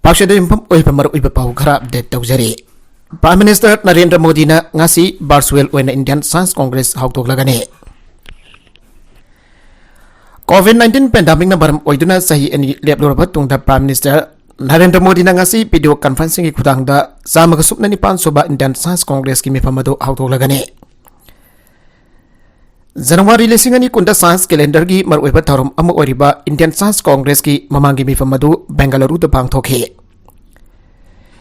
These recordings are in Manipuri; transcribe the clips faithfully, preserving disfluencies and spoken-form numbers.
ꯑꯁꯤꯗ ꯌꯨꯝꯐꯝ ꯑꯣꯏꯕ ꯃꯔꯨꯑꯣꯏꯕ ꯄꯥꯎ ꯈꯔ ꯑꯞꯗꯦꯠ ꯇꯧꯖꯔꯤ꯫ Prime Minister ꯅꯔꯦꯟꯗ꯭ꯔ ꯃꯣꯗꯤꯅ ꯉꯁꯤ virtual ꯑꯣꯏꯅ Indian Science Congress ꯍꯧꯗꯣꯛꯂꯒꯅꯤ꯫ COVID nineteen pandemic ꯅ ꯃꯔꯝ ꯑꯣꯏꯗꯨꯅ ꯆꯍꯤ ꯑꯅꯤ ꯂꯦꯞꯂꯨꯔꯕ ꯇꯨꯡꯗ Prime Minister ꯅꯔꯦꯟꯗ꯭ꯔ ꯃꯣꯗꯤꯅ ꯉꯁꯤ video conferencing ꯒꯤ ꯈꯨꯠꯊꯥꯡꯗ ꯆꯥꯝꯃꯒ ꯁꯨꯞꯅ ꯅꯤꯄꯥꯟ ꯁꯨꯕ Indian Science Congress ꯀꯤ ꯃꯤꯐꯝ ꯑꯗꯨ ꯍꯧꯗꯣꯛꯂꯒꯅꯤ꯫ ꯖꯅꯋꯥꯔꯤ ꯂꯤꯁꯤꯡ ꯑꯅꯤ ꯀꯨꯟꯗ science calendar ꯒꯤ ꯃꯔꯨꯑꯣꯏꯕ ꯊꯧꯔꯝ ꯑꯃ ꯑꯣꯏꯔꯤꯕ Indian Science Congress ꯀꯤ ꯃꯃꯥꯡꯒꯤ ꯃꯤꯐꯝ ꯑꯗꯨ ꯕꯦꯡꯒꯂꯨꯔꯨꯗ ꯄꯥꯡꯊꯣꯛꯈꯤ꯫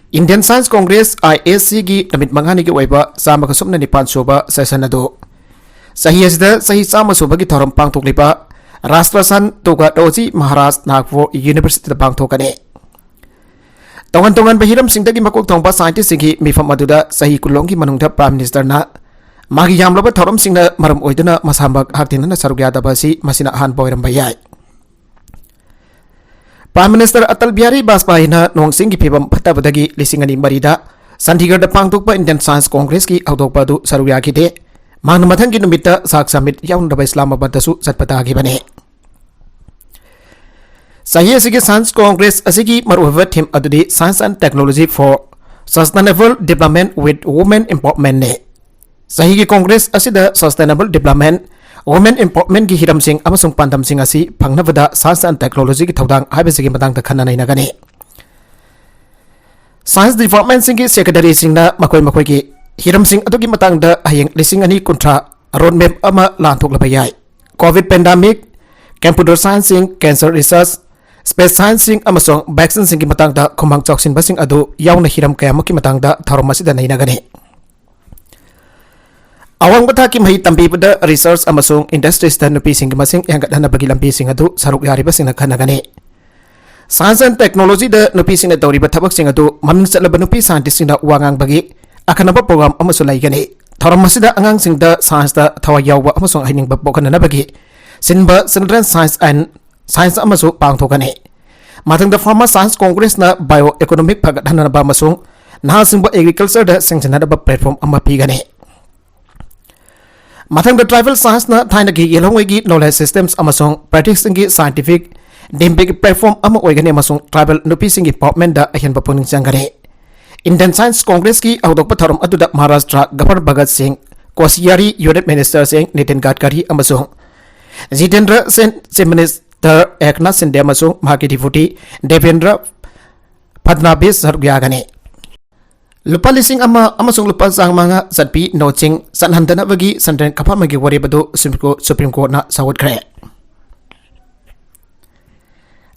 Indian Science Congress, I S C ꯒꯤ ꯅꯨꯃꯤꯠ ꯃꯉꯥꯅꯤꯒꯤ ꯑꯣꯏꯕ ꯆꯥꯝꯃꯒ ꯁꯨꯞꯅ ꯅꯤꯄꯥꯟ ꯁꯨꯕ session ꯑꯗꯨ ꯆꯍꯤ ꯑꯁꯤꯗ ꯆꯍꯤ ꯆꯥꯝꯃ ꯁꯨꯕꯒꯤ ꯊꯧꯔꯝ ꯄꯥꯡꯊꯣꯛꯂꯤꯕ Rashtrasant Tugadhoji Maharaj Nagpur University ꯗ ꯄꯥꯡꯊꯣꯛꯀꯅꯤ꯫ ꯇꯣꯉꯥꯟ ꯇꯣꯉꯥꯟꯕ ꯍꯤꯔꯝꯁꯤꯡꯗꯒꯤ ꯃꯀꯣꯛ ꯊꯣꯡꯕ scientist ꯁꯤꯡꯒꯤ ꯃꯤꯐꯝ ꯑꯗꯨꯗ ꯆꯍꯤ ꯀꯨꯟꯂꯣꯝꯒꯤ ꯃꯅꯨꯡꯗ Prime Minister ꯅ ꯃꯥꯒꯤ ꯌꯥꯝꯂꯕ ꯊꯧꯔꯝꯁꯤꯡꯅ ꯃꯔꯝ ꯑꯣꯏꯗꯨꯅ ꯃꯁꯥꯃꯛ ꯍꯛꯊꯦꯡꯅꯅ ꯁꯔꯨꯛ ꯌꯥꯗꯕ ꯑꯁꯤ ꯃꯁꯤꯅ ꯑꯍꯥꯟꯕ ꯑꯣꯏꯔꯝꯕ ꯌꯥꯏ꯫ Prime Minister ꯑꯇꯜ ꯕꯤꯍꯥꯔꯤ ꯕꯥꯖꯄꯥꯌꯤꯅ ꯅꯣꯡ ꯆꯤꯡꯒꯤ ꯐꯤꯕꯝ ꯐꯠꯇꯕꯗꯒꯤ ꯂꯤꯁꯤꯡ ꯑꯅꯤ ꯃꯔꯤꯗ ꯆꯥꯟꯗꯤꯒꯔꯗ ꯄꯥꯡꯊꯣꯛꯄ Indian Science Congress ꯀꯤ ꯍꯧꯗꯣꯛꯄ ꯑꯗꯨ ꯁꯔꯨꯛ ꯌꯥꯈꯤꯗꯦ꯫ ꯃꯍꯥꯛꯅ ꯃꯊꯪꯒꯤ ꯅꯨꯃꯤꯠꯇ ꯁꯥꯛ ꯁꯃꯤꯠ ꯌꯥꯎꯅꯅꯕ ꯏꯁꯂꯥꯃꯥꯕꯥꯗꯇꯁꯨ ꯆꯠꯄ ꯇꯥꯈꯤꯕꯅꯤ꯫ ꯆꯍꯤ ꯑꯁꯤꯒꯤ Science Congress ꯑꯁꯤꯒꯤ ꯃꯔꯨꯑꯣꯏꯕ theme ꯑꯗꯨꯗꯤ Science and Technology for Sustainable Development with Women Empowerment ꯅꯤ꯫ ꯆꯍꯤꯒꯤ Congress ꯑꯁꯤꯗ sustainable development, women empowerment ꯀꯤ ꯍꯤꯔꯝꯁꯤꯡ ꯑꯃꯁꯨꯡ ꯄꯥꯟꯗꯝꯁꯤꯡ ꯑꯁꯤ ꯐꯪꯅꯕꯗ science and technology ꯒꯤ ꯊꯧꯗꯥꯡ ꯍꯥꯏꯕꯁꯤꯒꯤ ꯃꯇꯥꯡꯗ ꯈꯟꯅ ꯅꯩꯅꯒꯅꯤ꯫ Science department ꯁꯤꯡꯒꯤ secretary ꯁꯤꯡꯅ ꯃꯈꯣꯏ ꯃꯈꯣꯏꯒꯤ ꯍꯤꯔꯝꯁꯤꯡ ꯑꯗꯨꯒꯤ ꯃꯇꯥꯡꯗ ꯍꯌꯦꯡ ꯂꯤꯁꯤꯡ ꯑꯅꯤ ꯀꯨꯟꯊ꯭ꯔꯥ road map ꯑꯃ ꯂꯥꯟꯊꯣꯛꯂꯕ ꯌꯥꯏ꯫ COVID pandemic, computer science ꯁꯤꯡ, cancer research, space science ꯁꯤꯡ ꯑꯃꯁꯨꯡ vaccine ꯁꯤꯡꯒꯤ ꯃꯇꯥꯡꯗ ꯈꯨꯃꯥꯡ ꯆꯥꯎꯁꯤꯟꯕꯁꯤꯡ ꯑꯗꯨ ꯌꯥꯎꯅ ꯍꯤꯔꯝ ꯀꯌꯥꯃꯨꯛꯀꯤ ꯃꯇꯥꯡꯗ ꯊꯧꯔꯝ ꯑꯁꯤꯗ ꯅꯩꯅꯒꯅꯤ꯫ ꯑꯋꯥꯡꯕ ꯊꯥꯛꯀꯤ ꯃꯍꯩ ꯇꯝꯕꯤꯕꯗ research ꯑꯃꯁꯨꯡ industries ꯇ ꯅꯨꯄꯤꯁꯤꯡꯒꯤ ꯃꯁꯤꯡ ꯍꯦꯟꯒꯠꯍꯟꯅꯕꯒꯤ ꯂꯝꯕꯤꯁꯤꯡ ꯑꯗꯨ ꯁꯔꯨꯛ ꯌꯥꯔꯤꯕꯁꯤꯡꯅ ꯈꯟꯅꯒꯅꯤ꯫ Science and technology ꯗ ꯅꯨꯄꯤꯁꯤꯡꯅ ꯇꯧꯔꯤꯕ ꯊꯕꯛꯁꯤꯡ ꯑꯗꯨ ꯃꯃꯤꯡ ꯆꯠꯂꯕ ꯅꯨꯄꯤ scientist ꯁꯤꯡꯅ ꯋꯥ ꯉꯥꯡꯕꯒꯤ ꯑꯈꯟꯅꯕ program ꯑꯃꯁꯨ ꯂꯩꯒꯅꯤ꯫ ꯊꯧꯔꯝ ꯑꯁꯤꯗ ꯑꯉꯥꯡꯁꯤꯡꯗ science ꯇ ꯊꯋꯥꯏ ꯌꯥꯎꯕ ꯑꯃꯁꯨꯡ ꯍꯩꯅꯤꯡꯕ ꯄꯣꯛꯍꯟꯅꯅꯕꯒꯤ ꯁꯤꯟꯕ Children Science and Science ꯑꯃꯁꯨ ꯄꯥꯡꯊꯣꯛꯀꯅꯤ꯫ ꯃꯊꯪꯗ Farmer Science Congress ꯅ bio economic ꯐꯒꯠꯍꯟꯅꯕ ꯑꯃꯁꯨꯡ ꯅꯍꯥꯁꯤꯡꯕꯨ agriculture ꯗ ꯆꯪꯁꯤꯟꯅꯅꯕ platform ꯑꯃ ꯄꯤꯒꯅꯤ꯫ ꯃꯊꯪꯗ Tribal Science ꯅ ꯊꯥꯏꯅꯒꯤ ꯌꯦꯜꯍꯧꯉꯩꯒꯤ knowledge systems ꯑꯃꯁꯨꯡ practice ꯁꯤꯡꯒꯤ scientific ꯅꯦꯝꯕꯤꯒꯤ ꯄ꯭ꯂꯦꯠꯐꯣꯝ ꯑꯃ ꯑꯣꯏꯒꯅꯤ ꯑꯃꯁꯨꯡ ꯇ꯭ꯔꯥꯏꯕꯦꯜ ꯅꯨꯄꯤꯁꯤꯡꯒꯤ ꯏꯝꯄꯥꯋꯔꯃꯦꯟꯗ ꯑꯍꯦꯟꯕ ꯄꯨꯛꯅꯤꯡ ꯆꯪꯒꯅꯤ꯫ ꯏꯟꯗꯤꯌꯟ ꯁꯥꯏꯟꯁ ꯀꯣꯡꯒ꯭ꯔꯦꯁꯀꯤ ꯍꯧꯗꯣꯛꯄ ꯊꯧꯔꯝ ꯑꯗꯨꯗ ꯃꯍꯥꯔꯥꯁꯇ꯭ꯔ ꯒꯚꯔꯅꯔ ꯚꯒꯠ ꯁꯤꯡ ꯀꯣꯁꯤꯌꯥꯔꯤ, ꯌꯨꯅꯤꯌꯟ ꯃꯤꯅꯤꯁꯇꯔꯁꯤꯡ ꯅꯤꯇꯤꯟ ꯒꯗꯀꯔꯤ ꯑꯃꯁꯨꯡ ꯖꯤꯇꯦꯟꯗ꯭ꯔ ꯁꯤꯡ, ꯆꯤꯐ ꯃꯤꯅꯤꯁꯇꯔ ꯑꯦꯛꯅꯥꯊ ꯁꯤꯟꯗꯦ ꯑꯃꯁꯨꯡ ꯃꯍꯥꯛꯀꯤ ꯗꯤꯄ꯭ꯌꯨꯇꯤ ꯗꯦꯕꯦꯟꯗ꯭ꯔ ꯐꯗꯅꯕꯤꯁ ꯁꯔꯨꯛ ꯌꯥꯒꯅꯤ꯫ ꯂꯨꯄꯥ ꯂꯤꯁꯤꯡ ꯑꯃ ꯑꯃꯁꯨꯡ ꯂꯨꯄꯥ ꯆꯥꯝꯃꯉꯥ ꯆꯠꯄꯤ ꯅꯣꯠꯁꯤꯡ ꯆꯠꯍꯟꯗꯅꯕꯒꯤ ꯁꯦꯟꯇ꯭ꯔꯦꯜ ꯀꯐꯝ ꯑꯃꯒꯤ ꯋꯥꯔꯦꯞ ꯑꯗꯨ ꯁꯨꯄ꯭ꯔꯤꯝ ꯀꯣꯔꯠ, ꯁꯨꯄ꯭ꯔꯤꯝ ꯀꯣꯔꯠꯅ ꯁꯧꯒꯠꯈ꯭ꯔꯦ꯫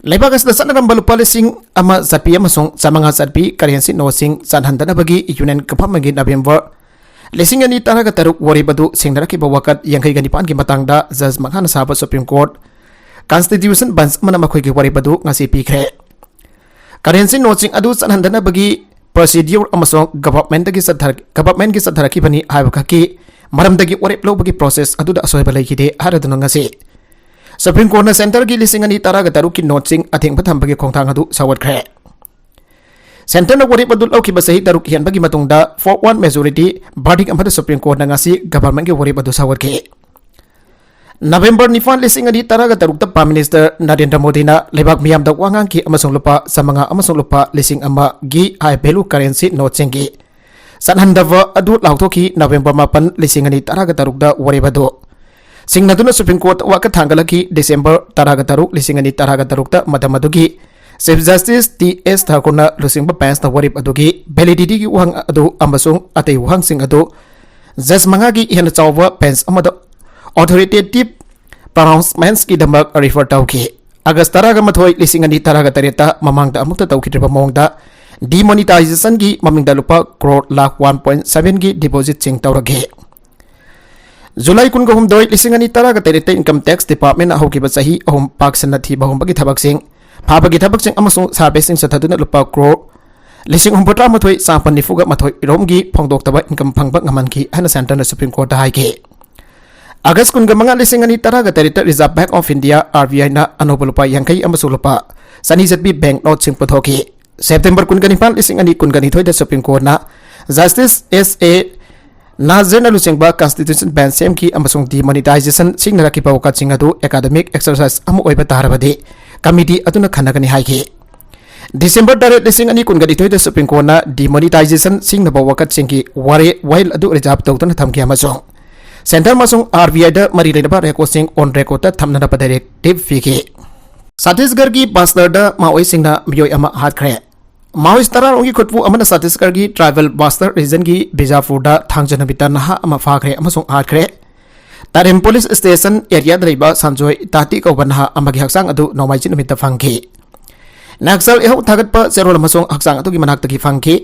ꯂꯩꯕꯥꯛ ꯑꯁꯤꯗ ꯆꯠꯅꯔꯝꯕ ꯂꯨꯄꯥ ꯂꯤꯁꯤꯡ ꯑꯃ ꯆꯠꯄꯤ ꯑꯃꯁꯨꯡ ꯆꯥꯝꯃꯉꯥ ꯆꯠꯄꯤ ꯀꯔꯦꯟꯁꯤ ꯅꯣꯠꯁꯤꯡ ꯆꯠꯍꯟꯗꯅꯕꯒꯤ ꯌꯨꯅꯤꯌꯟ ꯀꯐꯝ ꯑꯃꯒꯤ ꯅꯕꯦꯝꯕꯔ ꯂꯤꯁꯤꯡ ꯑꯅꯤ ꯇꯔꯥꯒ ꯇꯔꯨꯛ ꯋꯥꯔꯦꯞ ꯑꯗꯨ ꯁꯤꯡꯅꯔꯛꯈꯤꯕ ꯋꯥꯀꯠ ꯌꯥꯡꯈꯩꯒ ꯅꯤꯄꯥꯟꯒꯤ ꯃꯇꯥꯡꯗ ꯖꯖ ꯃꯉꯥꯅ ꯁꯥꯕ ꯁꯨꯄ꯭ꯔꯤꯝ ꯀꯣꯔꯠ ꯀꯟꯁꯇꯤꯇ꯭ꯌꯨꯁꯟ ꯕꯦꯟꯆ ꯑꯃꯅ ꯃꯈꯣꯏꯒꯤ ꯋꯥꯔꯦꯞ ꯑꯗꯨ ꯉꯁꯤ ꯄꯤꯈ꯭ꯔꯦ꯫ ꯀꯔꯦꯟꯁꯤ ꯅꯣꯠꯁꯤꯡ ꯑꯗꯨ ꯆꯠꯍꯟꯗꯅꯕꯒꯤ ꯄ꯭ꯔꯣꯁꯤꯗ꯭ꯌꯨꯔ ꯑꯃꯁꯨꯡ ꯒꯚꯔꯟꯃꯦꯟꯠꯇꯒꯤ ꯆꯠꯊꯔꯛ-, ꯒꯚꯔꯟꯃꯦꯟꯠꯀꯤ ꯆꯠꯊꯔꯛꯈꯤꯕꯅꯤ ꯍꯥꯏꯕ ꯈꯛꯀꯤ ꯃꯔꯝꯗꯒꯤ ꯋꯥꯔꯦꯞ ꯂꯧꯕꯒꯤ ꯄ꯭ꯔꯣꯁꯦꯁ ꯑꯗꯨꯗ ꯑꯁꯣꯏꯕ ꯂꯩꯈꯤꯗꯦ ꯍꯥꯏꯔꯗꯨꯅ ꯉꯁꯤ ꯁꯨꯄ꯭ꯔꯤꯝ ꯀꯣꯔꯠꯅ ꯁꯦꯟꯇꯔꯒꯤ ꯂꯤꯁꯤꯡ ꯑꯅꯤ ꯇꯔꯥꯒ ꯇꯔꯨꯛꯀꯤ ꯅꯣꯠꯁꯤꯡ ꯑꯊꯤꯡꯕ ꯊꯝꯕꯒꯤ ꯈꯣꯡꯊꯥꯡ ꯑꯗꯨ ꯁꯧꯒꯠꯈ꯭ꯔꯦ꯫ ꯁꯦꯟꯇꯔꯅ ꯋꯥꯔꯦꯞ ꯑꯗꯨ ꯂꯧꯈꯤꯕ ꯆꯍꯤ ꯇꯔꯨꯛ ꯍꯦꯟꯕꯒꯤ ꯃꯇꯨꯡꯗ four one majority verdict ꯑꯃꯗ ꯁꯨꯄ꯭ꯔꯤꯝ ꯀꯣꯔꯠꯅ ꯉꯁꯤ ꯒꯚꯔꯟꯃꯦꯟꯠꯀꯤ ꯋꯥꯔꯦꯞ ꯑꯗꯨ ꯁꯧꯒꯠꯈꯤ꯫ ꯅꯕꯦꯝꯕꯔ ꯅꯤꯄꯥꯟ, ꯂꯤꯁꯤꯡ ꯑꯅꯤ ꯇꯔꯥꯒ ꯇꯔꯨꯛꯇ ꯄ꯭ꯔꯥꯏꯝ ꯃꯤꯅꯤꯁꯇꯔ ꯅꯔꯦꯟꯗ꯭ꯔ ꯃꯣꯗꯤꯅ ꯂꯩꯕꯥꯛ ꯃꯤꯌꯥꯝꯗ ꯋꯥ ꯉꯥꯡꯈꯤ ꯑꯃꯁꯨꯡ ꯂꯨꯄꯥ ꯆꯥꯝꯃꯉꯥ ꯑꯃꯁꯨꯡ ꯂꯨꯄꯥ ꯂꯤꯁꯤꯡ ꯑꯃꯒꯤ ꯍꯥꯏ ꯚꯦꯂꯨ ꯀꯔꯦꯟꯁꯤ ꯅꯣꯠꯁꯤꯡꯒꯤ ꯆꯠꯍꯟꯗꯕ ꯑꯗꯨ ꯂꯥꯎꯊꯣꯛꯈꯤ꯫ ꯅꯕꯦꯝꯕꯔ ꯃꯥꯄꯟ, ꯂꯤꯁꯤꯡ ꯑꯅꯤ ꯇꯔꯥꯒ ꯇꯔꯨꯛꯇ ꯋꯥꯔꯦꯞ ꯑꯗꯨ ꯁꯤꯡꯅꯗꯨꯅ ꯁꯨꯄ꯭ꯔꯤꯝ ꯀꯣꯔꯠꯇ ꯋꯥꯀꯠ ꯊꯥꯡꯒꯠꯂꯛꯈꯤ꯫ ꯗꯤꯁꯦꯝꯕꯔ ꯇꯔꯥꯒ ꯇꯔꯨꯛ, ꯂꯤꯁꯤꯡ ꯑꯅꯤ ꯇꯔꯥꯒ ꯇꯔꯨꯛꯇ ꯃꯇꯝ ꯑꯗꯨꯒꯤ ꯆꯤꯐ ꯖꯁꯇꯤꯁ ꯇꯤ ꯑꯦꯁ ꯊꯥꯀꯨꯔꯅ ꯂꯨꯆꯤꯡꯕ ꯕꯦꯟꯆꯅ ꯋꯥꯔꯦꯞ ꯑꯗꯨꯒꯤ ꯚꯦꯂꯤꯗꯤꯇꯤꯒꯤ ꯋꯥꯍꯪ ꯑꯗꯨ ꯑꯃꯁꯨꯡ ꯑꯇꯩ ꯋꯥꯍꯪꯁꯤꯡ ꯑꯗꯨ ꯖꯁ ꯃꯉꯥꯒꯤ ꯍꯦꯟꯅ ꯆꯥꯎꯕ ꯕꯦꯟꯆ ꯑꯃꯗ ꯑꯣꯊꯣꯔꯤꯇꯦꯇꯤꯚ ꯄ꯭ꯔꯣꯅꯥꯎꯟꯁꯃꯦꯟꯠꯁꯀꯤꯗꯃꯛ ꯔꯤꯐꯔ ꯇꯧꯈꯤ꯫ ꯑꯥꯒꯁ ꯇꯔꯥꯒ ꯃꯥꯊꯣꯏ, ꯂꯤꯁꯤꯡ ꯑꯅꯤ ꯇꯔꯥꯒ ꯇꯔꯦꯠꯇ ꯃꯃꯥꯡꯗ ꯑꯃꯨꯛꯇ ꯇꯧꯈꯤꯗ꯭ꯔꯤꯕ ꯃꯑꯣꯡꯗ ꯗꯤꯃꯣꯅꯤꯇꯥꯏꯖꯦꯁꯟꯒꯤ ꯃꯃꯤꯡꯗ ꯂꯨꯄꯥ ꯀ꯭ꯔꯣꯔ ꯂꯥꯈ ꯋꯥꯟ ꯄꯣꯏꯟꯠ ꯁꯚꯦꯟꯒꯤ ꯗꯤꯄꯣꯖꯤꯠꯁꯤꯡ ꯇꯧꯔꯛꯈꯤ꯫ ꯖꯨꯂꯥꯏ ꯀꯨꯟꯒ ꯍꯨꯝꯗꯣꯏ, ꯂꯤꯁꯤꯡ ꯑꯅꯤ ꯇꯔꯥꯒ ꯇꯔꯦꯠꯇ ꯏꯟꯀꯝ ꯇꯦꯛꯁ ꯗꯤꯄꯥꯔꯠꯃꯦꯟꯠꯅ ꯍꯧꯈꯤꯕ ꯆꯍꯤ ꯑꯍꯨꯝ ꯄꯥꯛ ꯁꯟꯅ ꯊꯤꯕ ꯍꯨꯝꯕꯒꯤ ꯊꯕꯛꯁꯤꯡ, ꯐꯥꯕꯒꯤ ꯊꯕꯛꯁꯤꯡ ꯑꯃꯁꯨꯡ ꯁꯥꯔꯚꯤꯁꯁꯤꯡ ꯆꯠꯊꯗꯨꯅ ꯂꯨꯄꯥ ꯀ꯭ꯔꯣꯔ ꯂꯤꯁꯤꯡ ꯍꯨꯝꯐꯨꯇꯔꯥ ꯃꯥꯊꯣꯏ, ꯆꯥꯃꯥꯄꯟ ꯅꯤꯐꯨꯒ ꯃꯥꯊꯣꯏ ꯔꯣꯝꯒꯤ ꯐꯣꯡꯗꯣꯛꯇꯕ ꯏꯟꯀꯝ ꯐꯪꯕ ꯉꯝꯍꯟꯈꯤ ꯍꯥꯏꯅ ꯁꯦꯟꯇꯔꯅ ꯁꯨꯄ꯭ꯔꯤꯝ ꯀꯣꯔꯠꯇ ꯍꯥꯏꯈꯤ꯫ ꯑꯥꯒꯁ ꯀꯨꯟꯒ ꯃꯉꯥ, ꯂꯤꯁꯤꯡ ꯑꯅꯤ ꯇꯔꯥꯒ ꯇꯔꯦꯠꯇ reserve bank of India, R B ꯑꯥꯏꯅ ꯑꯅꯧꯕ ꯂꯨꯄꯥ ꯌꯥꯡꯈꯩ ꯑꯃꯁꯨꯡ ꯂꯨꯄꯥ ꯆꯅꯤ ꯆꯠꯄꯤ ꯕꯦꯡꯛ ꯅꯣꯠꯁꯤꯡ ꯄꯨꯊꯣꯛꯈꯤ꯫ ꯁꯦꯞꯇꯦꯝꯕꯔ ꯀꯨꯟꯒ ꯅꯤꯄꯥꯟ, ꯂꯤꯁꯤꯡ ꯑꯅꯤ ꯀꯨꯟꯒ ꯅꯤꯊꯣꯏꯗ ꯁꯨꯄ꯭ꯔꯤꯝ ꯀꯣꯔꯠꯅ ꯖꯁꯇꯤꯁ ꯑꯦꯁ ꯑꯦ ꯅꯥꯖꯔꯅ ꯂꯨꯆꯤꯡꯕ ꯀꯟꯁꯇꯤꯇ꯭ꯌꯨꯁꯟ ꯕꯦꯟꯆ ꯁꯦꯝꯈꯤ ꯑꯃꯁꯨꯡ ꯗꯤꯃꯣꯅꯤꯇꯥꯏꯖꯦꯁꯟ ꯁꯤꯡꯅꯔꯛꯈꯤꯕ ꯋꯥꯀꯠꯁꯤꯡ ꯑꯗꯨ ꯑꯦꯀꯥꯗꯃꯤꯛ ꯑꯦꯛꯁꯔꯁꯥꯏꯖ ꯑꯃ ꯑꯣꯏꯕ ꯇꯥꯔꯕꯗꯤ ꯀꯃꯤꯇꯤ ꯑꯗꯨꯅ ꯈꯟꯅꯒꯅꯤ ꯍꯥꯏꯈꯤ꯫ ꯗꯤꯁꯦꯝꯕꯔ ꯇꯔꯦꯠ, ꯂꯤꯁꯤꯡ ꯑꯅꯤ ꯀꯨꯟꯒ ꯅꯤꯊꯣꯏꯗ Supreme Courtꯅ demonetization ꯁꯤꯡꯅꯕ ꯋꯥꯀꯠꯁꯤꯡꯒꯤ ꯋꯥꯔꯦ-, ꯋꯥꯌꯦꯜ ꯑꯗꯨ reserve ꯇꯧꯗꯨꯅ ꯊꯝꯈꯤ ꯑꯃꯁꯨꯡ Centre ꯑꯃꯁꯨꯡ RBIꯗ ꯃꯔꯤ ꯂꯩꯅꯕ recordꯁꯤꯡ on recordꯇ ꯊꯝꯅꯅꯕ directive ꯄꯤꯈꯤ꯫ ꯆꯇꯤꯁꯒꯔꯒꯤ ꯕꯁꯇꯔꯗ ꯃꯥꯑꯣꯏꯁꯤꯡꯅ ꯃꯤꯑꯣꯏ ꯑꯃ ꯍꯥꯠꯈ꯭ꯔꯦ꯫ ꯃꯥꯑꯣꯏꯁ ꯇꯔꯥꯔꯣꯝꯒꯤ ꯈꯨꯠꯄꯨ ꯑꯃꯅ ꯆꯇꯤꯁꯒꯔꯒꯤ tribal Bastar regionꯒꯤ ꯕꯤꯖꯥꯄꯨꯔꯗ ꯊꯥꯡꯖ ꯅꯨꯃꯤꯠꯇ ꯅꯍꯥ ꯑꯃ ꯐꯥꯈ꯭ꯔꯦ ꯑꯃꯁꯨꯡ ꯍꯥꯠꯈ꯭ꯔꯦ꯫ ꯇꯥꯔꯦꯝ police station areaꯗ ꯂꯩꯕ ꯁꯟꯖꯣꯏ ꯇꯥꯇꯤ ꯀꯧꯕ ꯅꯍꯥ ꯑꯃꯒꯤ ꯍꯛꯆꯥꯡ ꯑꯗꯨ ꯅꯣꯡꯃꯥꯏꯖꯤꯡ ꯅꯨꯃꯤꯠꯇ ꯐꯪꯈꯤ꯫ ꯅꯛꯁꯜ ꯏꯍꯧ ꯊꯥꯒꯠꯄ ꯆꯦꯔꯣꯜ ꯑꯃꯁꯨꯡ ꯍꯛꯆꯥꯡ ꯑꯗꯨꯒꯤ ꯃꯅꯥꯛꯇꯒꯤ ꯐꯪꯈꯤ꯫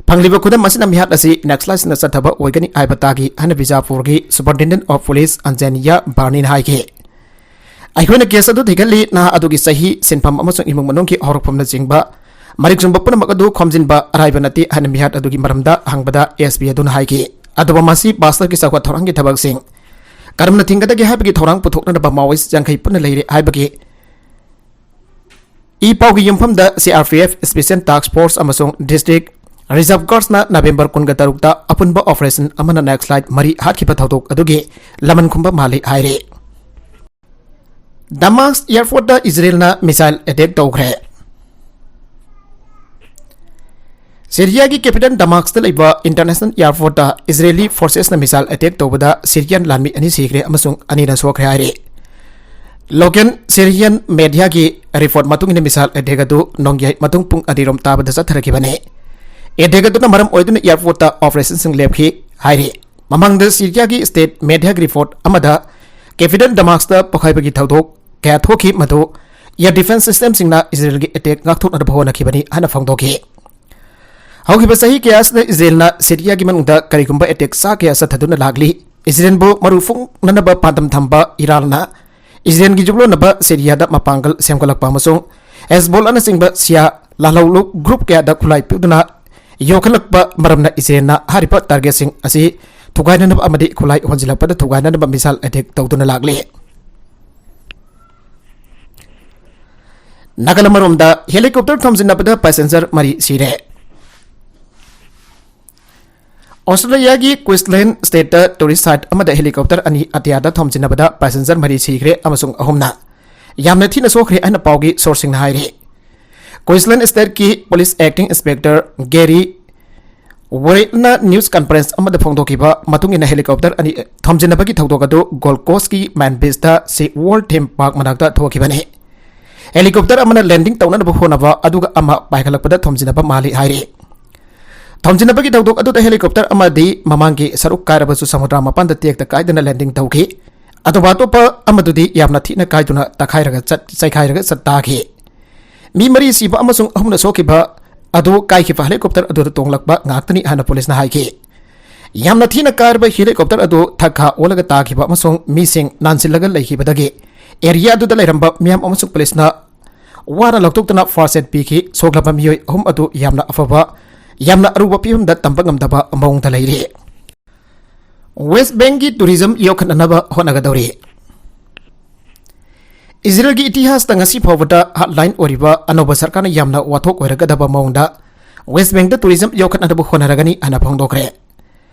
ꯐꯪꯂꯤꯕ ꯈꯨꯗꯝ ꯑꯁꯤꯅ ꯃꯤꯍꯥꯠ ꯑꯁꯤ ꯅꯛꯁꯂꯥꯏꯠꯁꯤꯡꯅ ꯆꯠꯊꯕ ꯑꯣꯏꯒꯅꯤ ꯍꯥꯏꯕ ꯇꯥꯈꯤ ꯍꯥꯏꯅ ꯕꯤꯖꯥꯄꯨꯔꯒꯤ Superintendent of Police ꯑꯟꯖꯅꯤꯌꯥ ꯕꯥꯔꯅꯤꯅ ꯍꯥꯏꯈꯤ꯫ ꯑꯩꯈꯣꯏꯅ case ꯑꯗꯨ ꯊꯤꯒꯠꯂꯤ, ꯅꯍꯥ ꯑꯗꯨꯒꯤ ꯆꯍꯤ, ꯁꯤꯟꯐꯝ ꯑꯃꯁꯨꯡ ꯏꯃꯨꯡ ꯃꯅꯨꯡꯒꯤ ꯍꯧꯔꯛꯐꯝꯅꯆꯤꯡꯕ ꯃꯔꯤꯛ ꯆꯨꯝꯕ ꯄꯨꯝꯅꯃꯛ ꯑꯗꯨ ꯈꯣꯝꯖꯤꯟꯕ ꯑꯔꯥꯏꯕ ꯅꯠꯇꯦ ꯍꯥꯏꯅ ꯃꯤꯍꯥꯠ ꯑꯗꯨꯒꯤ ꯃꯔꯝꯗ ꯍꯪꯕꯗ SP ꯑꯗꯨꯅ ꯍꯥꯏꯈꯤ꯫ ꯑꯗꯨꯕꯨ ꯃꯁꯤ ꯕꯥꯁꯇꯔꯒꯤ ꯆꯥꯎꯈꯠ ꯊꯧꯔꯥꯡꯒꯤ ꯊꯕꯛꯁꯤꯡ ꯀꯔꯝꯅ ꯊꯤꯡꯒꯗꯒꯦ ꯍꯥꯏꯕꯒꯤ ꯊꯧꯔꯥꯡ ꯄꯨꯊꯣꯛꯅꯅꯕ ꯃꯥꯑꯣꯏꯁ ꯌꯥꯡꯈꯩ ꯄꯨꯟꯅ ꯂꯩꯔꯦ ꯍꯥꯏꯕꯒꯤ ꯏ ꯄꯥꯎꯒꯤ ꯌꯨꯝꯐꯝꯗ CRPF Special Task Force ꯑꯃꯁꯨꯡ District Reserve Guardsꯅ November ꯀꯨꯟꯒ ꯇꯔꯨꯛꯇ ꯑꯄꯨꯟꯕ operation ꯑꯃꯅ Naxalite ꯃꯔꯤ ꯍꯥꯠꯈꯤꯕ ꯊꯧꯗꯣꯛ ꯑꯗꯨꯒꯤ ꯂꯃꯟ ꯈꯨꯝꯕ ꯃꯥꯜꯂꯤ ꯍꯥꯏꯔꯤ꯫ ꯗꯃꯥꯁ airportꯇ ꯏꯖꯔꯦꯜꯅ missile attack ꯇꯧꯈ꯭ꯔꯦ꯫ ꯁꯤꯔꯤꯌꯥꯒꯤ capital ꯗꯃꯥꯁꯇ ꯂꯩꯕ international airportꯇ Israeli forcesꯅ missile attack ꯇꯧꯕꯗ Syrian ꯂꯥꯟꯃꯤ ꯑꯅꯤ ꯁꯤꯈ꯭ꯔꯦ ꯑꯃꯁꯨꯡ ꯑꯅꯤꯅ ꯁꯣꯛꯈ꯭ꯔꯦ ꯍꯥꯏꯔꯤ꯫ Local Syrian mediaꯒꯤ report ꯃꯇꯨꯡ ꯏꯟꯅ missile attack ꯑꯗꯨ ꯅꯣꯡꯌꯥꯏ ꯃꯇꯨꯡ ꯄꯨꯡ ꯑꯅꯤꯔꯣꯝ ꯇꯥꯕꯗ ꯆꯠꯊꯔꯛꯈꯤꯕꯅꯤ꯫ Attack ꯑꯗꯨꯅ ꯃꯔꯝ ꯑꯣꯏꯗꯨꯅ airportꯇ operationꯁꯤꯡ ꯂꯦꯞꯈꯤ ꯍꯥꯏꯔꯤ꯫ ꯃꯃꯥꯡꯗ ꯁꯤꯔꯤꯌꯥꯒꯤ state mediaꯒꯤ report ꯑꯃꯗ capital ꯗꯃꯥꯁꯇ ꯄꯣꯈꯥꯏꯕꯒꯤ ꯊꯧꯗꯣꯛ ꯀꯌꯥ ꯊꯣꯛꯈꯤ, ꯃꯗꯨ air defense systemꯁꯤꯡꯅ ꯏꯖꯔꯦꯜꯒꯤ attack ꯉꯥꯛꯊꯣꯛꯅꯕ ꯍꯣꯠꯅꯈꯤꯕꯅꯤ ꯍꯥꯏꯅ ꯐꯣꯡꯗꯣꯛꯈꯤ꯫ ꯍꯧꯈꯤꯕ ꯆꯍꯤ ꯀꯌꯥ ꯑꯁꯤꯗ ꯏꯖꯔꯦꯜꯅ ꯁꯤꯔꯤꯌꯥꯒꯤ ꯃꯅꯨꯡꯗ ꯀꯔꯤꯒꯨꯝꯕ attack ꯆꯥ ꯀꯌꯥ ꯆꯠꯊꯗꯨꯅ ꯂꯥꯛꯂꯤ꯫ ꯏꯖꯔꯦꯜꯕꯨ ꯃꯔꯨ ꯐꯣꯡꯅꯅꯕ ꯄꯥꯟꯗꯝ ꯊꯝꯕ ꯏꯔꯥꯟꯅ ꯏꯖꯔꯦꯜꯒꯤ ꯌꯨꯝꯂꯣꯟꯅꯕ ꯁꯤꯔꯤꯌꯥꯗ ꯃꯄꯥꯡꯒꯜ ꯁꯦꯝꯒꯠꯂꯛꯄ ꯑꯃꯁꯨꯡ ꯍꯦꯖꯕꯣꯜꯂꯥꯅꯆꯤꯡꯕ ꯁꯤꯌꯥ ꯂꯥꯜꯍꯧꯂꯨꯞ group ꯀꯌꯥꯗ ꯈꯨꯠꯂꯥꯏ ꯄꯤꯗꯨꯅ ꯌꯣꯛꯈꯠꯂꯛꯄ ꯃꯔꯝꯅ ꯏꯖꯔꯦꯜꯅ ꯍꯥꯏꯔꯤꯕ targetꯁꯤꯡ ꯑꯁꯤ ꯊꯨꯒꯥꯏꯅꯅꯕ ꯑꯃꯗꯤ ꯈꯨꯠꯂꯥꯏ ꯍꯣꯟꯖꯤꯜꯂꯛꯄꯗ ꯊꯨꯒꯥꯏꯅꯅꯕ missile attack ꯇꯧꯗꯨꯅ ꯂꯥꯛꯂꯤ꯫ ꯅꯥꯒꯥꯂꯦꯟ ꯑꯃꯔꯣꯝꯗ helicopter ꯊꯣꯝꯖꯤꯟꯅꯕꯗ passenger ꯃꯔꯤ ꯁꯤꯔꯦ꯫ ꯑꯣꯁꯇ꯭ꯔꯦꯂꯤꯌꯥꯒꯤ Queensland stateꯇ tourist site ꯑꯃꯗ helicopter ꯑꯅꯤ ꯑꯇꯤꯌꯥꯗ ꯊꯣꯝꯖꯤꯟꯅꯕꯗ passenger ꯃꯔꯤ ꯁꯤꯈ꯭ꯔꯦ ꯑꯃꯁꯨꯡ ꯑꯍꯨꯝꯅ ꯌꯥꯝꯅ ꯊꯤꯅ ꯁꯣꯛꯈ꯭ꯔꯦ ꯍꯥꯏꯅ ꯄꯥꯎꯒꯤ ꯁꯣꯔꯁꯁꯤꯡꯅ ꯍꯥꯏꯔꯤ꯫ ꯀ꯭ꯋꯤꯟꯁꯂꯦꯟ ꯁ꯭ꯇꯦꯠꯀꯤ ꯄꯨꯂꯤꯁ ꯑꯦꯛꯇꯤꯡ ꯏꯟꯁꯄꯦꯛꯇꯔ ꯒꯦꯔꯤ ꯋꯦꯔꯦꯠꯅ ꯅ꯭ꯌꯨꯁ ꯀꯟꯐꯔꯦꯟꯁ ꯑꯃꯗ ꯐꯣꯡꯗꯣꯛꯈꯤꯕ ꯃꯇꯨꯡ ꯏꯟꯅ, ꯍꯦꯂꯤꯀꯣꯞꯇꯔ ꯑꯅꯤ ꯊꯣꯝꯖꯤꯟꯅꯕꯒꯤ ꯊꯧꯗꯣꯛ ꯑꯗꯨ ꯒꯣꯜꯗ ꯀꯣꯁꯀꯤ ꯃꯦꯟ ꯕꯤꯆꯇ ꯁꯤ ꯋꯥꯔꯜꯗ ꯊꯤꯝ ꯄꯥꯔꯛ ꯃꯅꯥꯛꯇ ꯊꯣꯛꯈꯤꯕꯅꯤ꯫ ꯍꯦꯂꯤꯀꯣꯞꯇꯔ ꯑꯃꯅ ꯂꯦꯟꯗꯤꯡ ꯇꯧꯅꯅꯕ ꯍꯣꯠꯅꯕ, ꯑꯗꯨꯒ ꯑꯃ ꯄꯥꯏꯈꯠꯂꯛꯄꯗ ꯊꯣꯝꯖꯤꯟꯅꯕ ꯃꯥꯜꯂꯤ ꯍꯥꯏꯔꯤ꯫ ꯊꯣꯝꯖꯤꯟꯅꯕꯒꯤ ꯊꯧꯗꯣꯛ ꯑꯗꯨꯗ ꯍꯦꯂꯤꯀꯣꯞꯇꯔ ꯑꯃꯗꯤ ꯃꯃꯥꯡꯒꯤ ꯁꯔꯨꯛ ꯀꯥꯏꯔꯕꯁꯨ ꯁꯃꯨꯗ꯭ꯔ ꯃꯄꯥꯟꯗ ꯇꯦꯛꯇ ꯀꯥꯏꯗꯅ ꯂꯦꯟꯗꯤꯡ ꯇꯧꯈꯤ꯫ ꯑꯗꯨꯒ ꯑꯇꯣꯞꯄ ꯑꯃꯗꯨꯗꯤ ꯌꯥꯝꯅ ꯊꯤꯅ ꯀꯥꯏꯗꯨꯅ ꯇꯛꯈꯥꯏꯔꯒ ꯆꯠ-, ꯆꯩꯈꯥꯏꯔꯒ ꯆꯠ ꯇꯥꯈꯤ꯫ ꯃꯤ ꯃꯔꯤ ꯁꯤꯕ ꯑꯃꯁꯨꯡ ꯑꯍꯨꯝꯅ ꯁꯣꯛꯈꯤꯕ ꯑꯗꯨ ꯀꯥꯏꯈꯤꯕ ꯍꯦꯂꯤꯀꯣꯞꯇꯔ ꯑꯗꯨꯗ ꯇꯣꯡꯂꯛꯄ ꯉꯥꯛꯇꯅꯤ ꯍꯥꯏꯅ ꯄꯨꯂꯤꯁꯅ ꯍꯥꯏꯈꯤ꯫ ꯌꯥꯝꯅ ꯊꯤꯅ ꯀꯥꯏꯔꯕ ꯍꯦꯂꯤꯀꯣꯞꯇꯔ ꯑꯗꯨ ꯊꯛ ꯈꯥ ꯑꯣꯜꯂꯒ ꯇꯥꯈꯤꯕ ꯑꯃꯁꯨꯡ ꯃꯤꯁꯤꯡ ꯅꯥꯟꯁꯤꯜꯂꯒ ꯂꯩꯈꯤꯕꯗꯒꯤ ꯑꯦꯔꯤꯌꯥ ꯑꯗꯨꯗ ꯂꯩꯔꯝꯕ ꯃꯤꯌꯥꯝ ꯑꯃꯁꯨꯡ ꯄꯨꯂꯤꯁꯅ ꯋꯥꯅ ꯂꯧꯊꯣꯛꯇꯨꯅ ꯐꯥꯔꯁ ꯑꯦꯗ ꯄꯤꯈꯤ꯫ ꯁꯣꯛꯂꯕ ꯃꯤꯑꯣꯏ ꯑꯍꯨꯝ ꯑꯗꯨ ꯌꯥꯝꯅ ꯑꯐꯕ, ꯌꯥꯝꯅ ꯑꯔꯨꯕ ꯐꯤꯕꯝꯗ ꯇꯝꯕ ꯉꯝꯗꯕ ꯃꯑꯣꯡꯗ ꯂꯩꯔꯤ꯫ ꯋꯦꯁ ꯕꯦꯡꯀꯤ ꯇꯨꯔꯤꯖꯝ ꯌꯣꯛꯈꯠꯅꯅꯕ ꯍꯣꯠꯅꯒꯗꯧꯔꯤ꯫ ꯏꯖꯔꯦꯜꯒꯤ ꯏꯇꯤꯍꯥꯁꯇ ꯉꯁꯤ ꯐꯥꯎꯕꯗ ꯍꯥꯠꯂꯥꯏꯟ ꯑꯣꯏꯔꯤꯕ ꯑꯅꯧꯕ ꯁꯔꯀꯥꯔꯅ ꯌꯥꯝꯅ ꯋꯥꯊꯣꯛ ꯑꯣꯏꯔꯒꯗꯕ ꯃꯑꯣꯡꯗ ꯋꯦꯁ ꯕꯦꯡꯗ ꯇꯨꯔꯤꯖꯝ ꯌꯣꯛꯈꯠꯅꯅꯕ ꯍꯣꯠꯅꯔꯒꯅꯤ ꯍꯥꯏꯅ ꯐꯣꯡꯗꯣꯛꯈ꯭ꯔꯦ꯫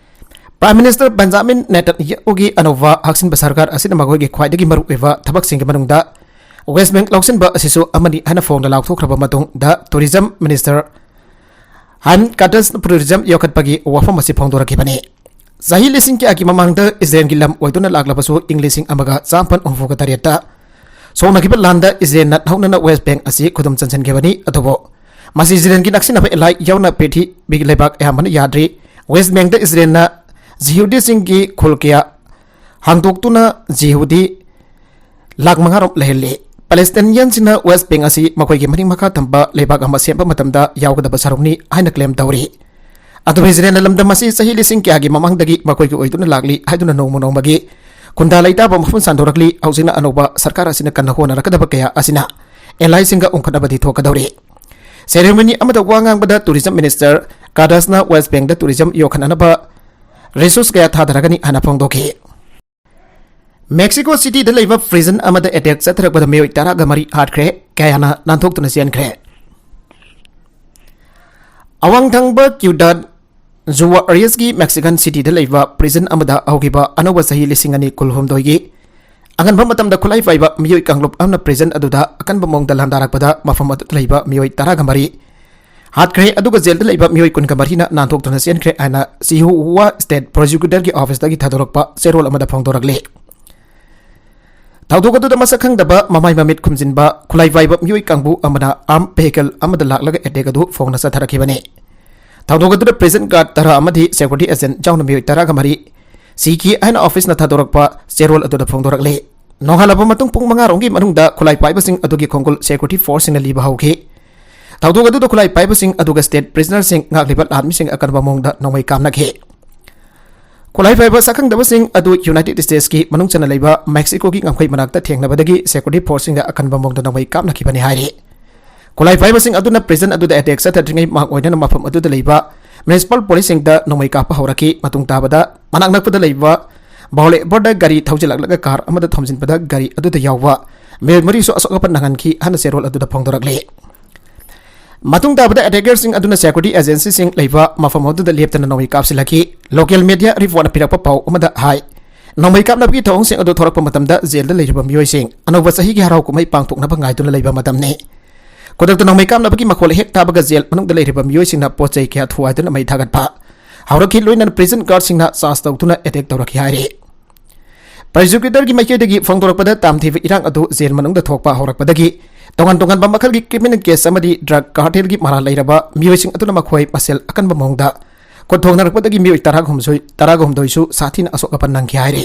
ꯄ꯭ꯔꯥꯏꯝ ꯃꯤꯅꯤꯁꯇꯔ ꯕꯦꯟꯖꯥꯃꯤꯟ ꯅꯦꯇꯟꯌꯥꯍꯨꯒꯤ ꯑꯅꯧꯕ ꯍꯥꯛꯆꯤꯟꯕ ꯁꯔꯀꯥꯔ ꯑꯁꯤꯅ ꯃꯈꯣꯏꯒꯤ ꯈ꯭ꯋꯥꯏꯗꯒꯤ ꯃꯔꯨꯑꯣꯏꯕ ꯊꯕꯛꯁꯤꯡꯒꯤ ꯃꯅꯨꯡꯗ ꯋꯦꯁ ꯕꯦꯡ ꯂꯧꯁꯤꯟꯕ ꯑꯁꯤꯁꯨ ꯑꯃꯅꯤ ꯍꯥꯏꯅ ꯐꯣꯡꯅ ꯂꯥꯎꯊꯣꯛꯈ꯭ꯔꯕ ꯃꯇꯨꯡꯗ, ꯇꯨꯔꯤꯖꯝ ꯃꯤꯅꯤꯁꯇꯔ ꯍꯥꯏꯝ ꯀꯥꯇꯁꯅ ꯇꯨꯔꯤꯖꯝ ꯌꯣꯛꯈꯠꯄꯒꯤ ꯋꯥꯐꯝ ꯑꯁꯤ ꯐꯣꯡꯗꯣꯔꯛꯈꯤꯕꯅꯤ꯫ ꯆꯍꯤ ꯂꯤꯁꯤꯡ ꯀꯌꯥꯒꯤ ꯃꯃꯥꯡꯗ ꯏꯖꯔꯦꯜꯒꯤ ꯂꯝ ꯑꯣꯏꯗꯨꯅ ꯂꯥꯛꯂꯕꯁꯨ, ꯏꯪ ꯂꯤꯁꯤꯡ ꯑꯃꯒ ꯆꯥꯃꯥꯄꯟ ꯍꯨꯝꯐꯨꯒ ꯇꯔꯦꯠꯇ ꯁꯣꯛꯅꯈꯤꯕ ꯂꯥꯟꯗ ꯏꯖꯔꯦꯜꯅ ꯅꯧꯅꯅ ꯋꯦꯁ ꯕꯦꯡ ꯑꯁꯤ ꯈꯨꯗꯨꯝ ꯆꯟꯁꯤꯟꯈꯤꯕꯅꯤ꯫ ꯑꯗꯨꯕꯨ ꯃꯁꯤ ꯏꯖꯔꯦꯜꯒꯤ ꯅꯛꯁꯤꯟꯅꯕ ꯑꯦꯂꯥꯏ ꯌꯥꯎꯅ ꯄ꯭ꯔꯤꯊꯤꯕꯤꯒꯤ ꯂꯩꯕꯥꯛ ꯑꯌꯥꯝꯕꯅ ꯌꯥꯗ꯭ꯔꯤ꯫ ꯋꯦꯁ ꯕꯦꯡꯗ ꯏꯖꯔꯦꯜꯅ ꯖꯤꯍꯨꯗꯤꯁꯤꯡꯒꯤ ꯈꯨꯜ ꯀꯌꯥ ꯍꯥꯡꯗꯣꯛꯇꯨꯅ ꯖꯤꯍꯨꯗꯤ ꯂꯥꯈ ꯃꯉꯥ ꯔꯣꯝ ꯂꯩꯍꯜꯂꯤ꯫ ꯄꯦꯂꯦꯁꯇꯥꯏꯅꯤꯌꯟꯁꯤꯡꯅ ꯋꯦꯁ ꯕꯦꯡ ꯑꯁꯤ ꯃꯈꯣꯏꯒꯤ ꯃꯅꯤꯡ ꯃꯈꯥ ꯊꯝꯕ ꯂꯩꯕꯥꯛ ꯑꯃ ꯁꯦꯝꯕ ꯃꯇꯝꯗ ꯌꯥꯎꯒꯗꯕ ꯁꯔꯨꯛꯅꯤ ꯍꯥꯏꯅ ꯀ꯭ꯂꯦꯝ ꯇꯧꯔꯤ꯫ ꯑꯗꯨꯕꯨ ꯏꯖꯔꯦꯜꯅ ꯂꯝꯗꯝ ꯑꯁꯤ ꯆꯍꯤ ꯂꯤꯁꯤꯡ ꯀꯌꯥꯒꯤ ꯃꯃꯥꯡꯗꯒꯤ ꯃꯈꯣꯏꯒꯤ ꯑꯣꯏꯗꯨꯅ ꯂꯥꯛꯂꯤ ꯍꯥꯏꯗꯨꯅ ꯅꯣꯡꯃ ꯅꯣꯡꯃꯒꯤ ꯈꯨꯟꯗꯥ ꯂꯩꯇꯥꯕ ꯃꯐꯝ ꯁꯟꯗꯣꯔꯛꯂꯤ꯫ ꯍꯧꯖꯤꯛꯅ ꯑꯅꯧꯕ ꯁꯔꯀꯥꯔ ꯑꯁꯤꯅ ꯀꯟꯅ ꯍꯣꯠꯅꯔꯛꯀꯗꯕ ꯀꯌꯥ ꯑꯁꯤꯅ ꯑꯦꯂꯥꯏꯁꯤꯡꯒ ꯎꯪꯈꯠꯅꯕꯗꯤ ꯊꯣꯛꯀꯗꯧꯔꯤ꯫ ꯁꯦꯔꯦꯃꯣꯅꯤ ꯑꯃꯗ ꯋꯥ ꯉꯥꯡꯕꯗ ꯇꯨꯔꯤꯖꯝ ꯃꯤꯅꯤꯁꯇꯔ ꯀꯥꯗꯁꯅ ꯋꯦꯁ ꯕꯦꯡꯗ ꯇꯨꯔꯤꯖꯝ ꯌꯣꯛꯈꯠꯅꯅꯕ ꯔꯤꯁꯣꯔꯁ ꯀꯌꯥ ꯊꯥꯗꯔꯒꯅꯤ ꯍꯥꯏꯅ ꯐꯣꯡꯗꯣꯛꯈꯤ꯫ ꯃꯦꯛꯁꯤꯀꯣ ꯁꯤꯇꯤꯗ ꯂꯩꯕ ꯄ꯭ꯔꯤꯖꯟ ꯑꯃꯗ ꯑꯦꯇꯦꯛ ꯆꯠꯊꯔꯛꯄꯗ ꯃꯤꯑꯣꯏ ꯇꯔꯥꯒ ꯃꯔꯤ ꯍꯥꯠꯈ꯭ꯔꯦ, ꯀꯌꯥꯅ ꯅꯥꯟꯊꯣꯛꯇꯨꯅ ꯆꯦꯟꯈ꯭ꯔꯦ꯫ ꯑꯋꯥꯡ ꯊꯪꯕ ꯀ꯭ꯌꯨꯗꯥꯠ ꯖꯨꯋꯥꯔꯤꯌꯁꯀꯤ ꯃꯦꯛꯁꯤꯀꯟ ꯁꯤꯇꯤꯗ ꯂꯩꯕ ꯄ꯭ꯔꯤꯖꯟ ꯑꯃꯗ ꯍꯧꯈꯤꯕ ꯑꯅꯧꯕ ꯆꯍꯤ ꯂꯤꯁꯤꯡ ꯑꯅꯤ ꯀꯨꯟꯍꯨꯝꯗꯣꯏꯒꯤ ꯑꯉꯟꯕ ꯃꯇꯝꯗ ꯈꯨꯠꯂꯥꯏ ꯄꯥꯏꯕ ꯃꯤꯑꯣꯏ ꯀꯥꯡꯂꯨꯞ ꯑꯃꯅ prison ꯑꯗꯨꯗ ꯑꯀꯟꯕ ꯃꯑꯣꯡꯗ ꯂꯥꯟꯗꯥꯔꯛꯄꯗ ꯃꯐꯝ ꯑꯗꯨꯗ ꯂꯩꯕ ꯃꯤꯑꯣꯏ ꯇꯔꯥꯒ ꯃꯔꯤ ꯍꯥꯠꯈ꯭ꯔꯦ, ꯑꯗꯨꯒ ꯖꯦꯜꯗ ꯂꯩꯕ ꯃꯤꯑꯣꯏ ꯀꯨꯟꯒ ꯃꯔꯤꯅ ꯅꯥꯟꯊꯣꯛꯇꯨꯅ ꯆꯦꯟꯈ꯭ꯔꯦ ꯍꯥꯏꯅ ꯁꯤꯍꯨꯋꯥ state prosecutorꯒꯤ officeꯇꯒꯤ ꯊꯥꯗꯣꯔꯛꯄ ꯆꯦꯔꯣꯜ ꯑꯃꯗ ꯐꯣꯡꯗꯣꯔꯛꯂꯤ꯫ ꯊꯧꯗꯣꯛ ꯑꯗꯨꯗ ꯃꯁꯛ ꯈꯪꯗꯕ ꯃꯃꯥꯏ ꯃꯃꯤꯠ ꯈꯨꯝꯖꯤꯟꯕ ꯈꯨꯠꯂꯥꯏ ꯄꯥꯏꯕ ꯃꯤꯑꯣꯏ ꯀꯥꯡꯕꯨ ꯑꯃꯅ armed vehicle ꯑꯃꯗ ꯂꯥꯛꯂꯒ attack ꯑꯗꯨ ꯐꯣꯡꯅ ꯆꯠꯊꯔꯛꯈꯤꯕꯅꯤ꯫ ꯊꯧꯗꯣꯛ ꯑꯗꯨꯗ prison guard ꯇꯔꯥ ꯑꯃꯗꯤ security agent ꯌꯥꯎꯅ ꯃꯤꯑꯣꯏ ꯇꯔꯥꯒ ꯃꯔꯤ ꯁꯤꯈꯤ ꯍꯥꯏꯅ officeꯅ ꯊꯥꯗꯣꯔꯛꯄ ꯆꯦꯔꯣꯜ ꯑꯗꯨꯗ ꯐꯣꯡꯗꯣꯔꯛꯂꯤ꯫ ꯅꯣꯡꯉꯥꯜꯂꯕ ꯃꯇꯨꯡ ꯄꯨꯡ ꯃꯉꯥ ꯔꯣꯝꯒꯤ ꯃꯅꯨꯡꯗ ꯈꯨꯠꯂꯥꯏ ꯄꯥꯏꯕꯁꯤꯡ ꯑꯗꯨꯒꯤ ꯈꯣꯡꯒꯨꯜ security forceꯁꯤꯡꯅ ꯂꯤꯕ ꯍꯧꯈꯤ꯫ ꯊꯧꯗꯣꯛ ꯑꯗꯨꯗ ꯈꯨꯠꯂꯥꯏ ꯄꯥꯏꯕꯁꯤꯡ ꯑꯗꯨꯒ state prisonerꯁꯤꯡ ꯉꯥꯛꯂꯤꯕ ꯂꯥꯟꯃꯤꯁꯤꯡ ꯑꯀꯟꯕ ꯃꯑꯣꯡꯗ ꯅꯣꯡꯃꯩ ꯀꯥꯞꯅꯈꯤ꯫ ꯈꯨꯠꯂꯥꯏ ꯄꯥꯏꯕ ꯁꯛꯈꯪꯗꯕꯁꯤꯡ ꯑꯗꯨ United Statesꯀꯤ ꯃꯅꯨꯡ ꯆꯟꯅ ꯂꯩꯕ Mexicoꯒꯤ ꯉꯝꯈꯩ ꯃꯅꯥꯛꯇ ꯊꯦꯡꯅꯕꯗꯒꯤ security forceꯁꯤꯡꯗ ꯑꯀꯟꯕ ꯃꯑꯣꯡꯗ ꯅꯣꯡꯃꯩ ꯀꯥꯞꯅꯈꯤꯕꯅꯤ ꯍꯥꯏꯔꯤ꯫ ꯈꯨꯠꯂꯥꯏ ꯄꯥꯏꯕꯁꯤꯡ ꯑꯗꯨꯅ prison ꯑꯗꯨꯗ attack ꯆꯠꯊꯗ꯭ꯔꯤꯉꯩ ꯃꯥꯡ ꯑꯣꯏꯅꯅ ꯃꯐꯝ ꯑꯗꯨꯗ ꯂꯩꯕ municipal policeꯁꯤꯡꯗ ꯅꯣꯡꯃꯩ ꯀꯥꯞꯄ ꯍꯧꯔꯛꯈꯤ꯫ ꯃꯇꯨꯡ ꯇꯥꯕꯗ ꯃꯅꯥꯛ ꯅꯛꯄꯗ ꯂꯩꯕ boulevardꯗ ꯒꯥꯔꯤ ꯊꯧꯖꯤꯜꯂꯛꯂꯒ car ꯑꯃꯗ ꯊꯣꯝꯖꯤꯟꯕꯗ ꯒꯥꯔꯤ ꯑꯗꯨꯗ ꯌꯥꯎꯕ ꯃꯤꯑꯣꯏ ꯃꯔꯤꯁꯨ ꯑꯁꯣꯛ ꯑꯄꯟ ꯅꯪꯍꯟꯈꯤ ꯍꯥꯏꯅ ꯆꯦꯔꯣꯜ ꯑꯗꯨꯗ ꯐꯣꯡꯗꯣꯔꯛꯂꯤ꯫ ꯃꯇꯨꯡ ꯇꯥꯕꯗ attackerꯁꯤꯡ ꯑꯗꯨꯅ security agencyꯁꯤꯡ ꯂꯩꯕ ꯃꯐꯝ ꯑꯗꯨꯗ ꯂꯦꯞꯇꯅ ꯅꯣꯡꯃꯩ ꯀꯥꯞꯁꯤꯜꯂꯛꯈꯤ꯫ Local media reportꯅ ꯄꯤꯔꯛꯄ ꯄꯥꯎ ꯑꯃꯗ ꯍꯥꯏ, ꯅꯣꯡꯃꯩ ꯀꯥꯞꯅꯕꯒꯤ ꯊꯧꯑꯣꯡꯁꯤꯡ ꯑꯗꯨ ꯊꯣꯔꯛꯄ ꯃꯇꯝꯗ ꯖꯦꯜꯗ ꯂꯩꯔꯤꯕ ꯃꯤꯑꯣꯏꯁꯤꯡ ꯑꯅꯧꯕ ꯆꯍꯤꯒꯤ ꯍꯔꯥꯎ ꯀꯨꯝꯍꯩ ꯄꯥꯡꯊꯣꯛꯅꯕ ꯉꯥꯏꯗꯨꯅ ꯂꯩꯕ ꯃꯇꯝꯅꯤ꯫ ꯈꯨꯗꯛꯇ ꯅꯣꯡꯃꯩ ꯀꯥꯞꯅꯕꯒꯤ ꯃꯈꯣꯜ ꯍꯦꯛ ꯇꯥꯕꯒ ꯖꯦꯜ ꯃꯅꯨꯡꯗ ꯂꯩꯔꯤꯕ ꯃꯤꯑꯣꯏꯁꯤꯡꯅ ꯄꯣꯠ ꯆꯩ ꯀꯌꯥ ꯊꯨꯒꯥꯏꯗꯨꯅ ꯃꯩ ꯊꯥꯒꯠꯄ ꯍꯧꯔꯛꯈꯤ, ꯂꯣꯏꯅꯅ prison guardꯁꯤꯡꯅ charge ꯇꯧꯗꯨꯅ attack ꯇꯧꯔꯛꯈꯤ ꯍꯥꯏꯔꯤ꯫ Prosecutorꯒꯤ ꯃꯥꯏꯀꯩꯗꯒꯤ ꯐꯣꯡꯗꯣꯔꯛꯄꯗ, ꯇꯥꯝꯊꯤꯕ ꯏꯔꯥꯡ ꯑꯗꯨ ꯖꯦꯜ ꯃꯅꯨꯡꯗ ꯊꯣꯛꯄ ꯍꯧꯔꯛꯄꯗꯒꯤ ꯇꯣꯉꯥꯟ ꯇꯣꯉꯥꯟꯕ ꯃꯈꯜꯒꯤ criminal case ꯑꯃꯗꯤ drug cartelꯒꯤ ꯃꯔꯥꯜ ꯂꯩꯔꯕ ꯃꯤꯑꯣꯏꯁꯤꯡ ꯑꯗꯨꯅ ꯃꯈꯣꯏ ꯃꯁꯦꯜ ꯑꯀꯟꯕ ꯃꯑꯣꯡꯗ ꯈꯨꯠ ꯊꯣꯛꯅꯔꯛꯄꯗꯒꯤ ꯃꯤꯑꯣꯏ ꯇꯔꯥꯍꯨꯝꯗꯣꯏ, ꯇꯔꯥꯍꯨꯝꯗꯣꯏꯁꯨ ꯁꯥꯊꯤꯅ ꯑꯁꯣꯛ ꯑꯄꯟ ꯅꯪꯈꯤ ꯍꯥꯏꯔꯤ꯫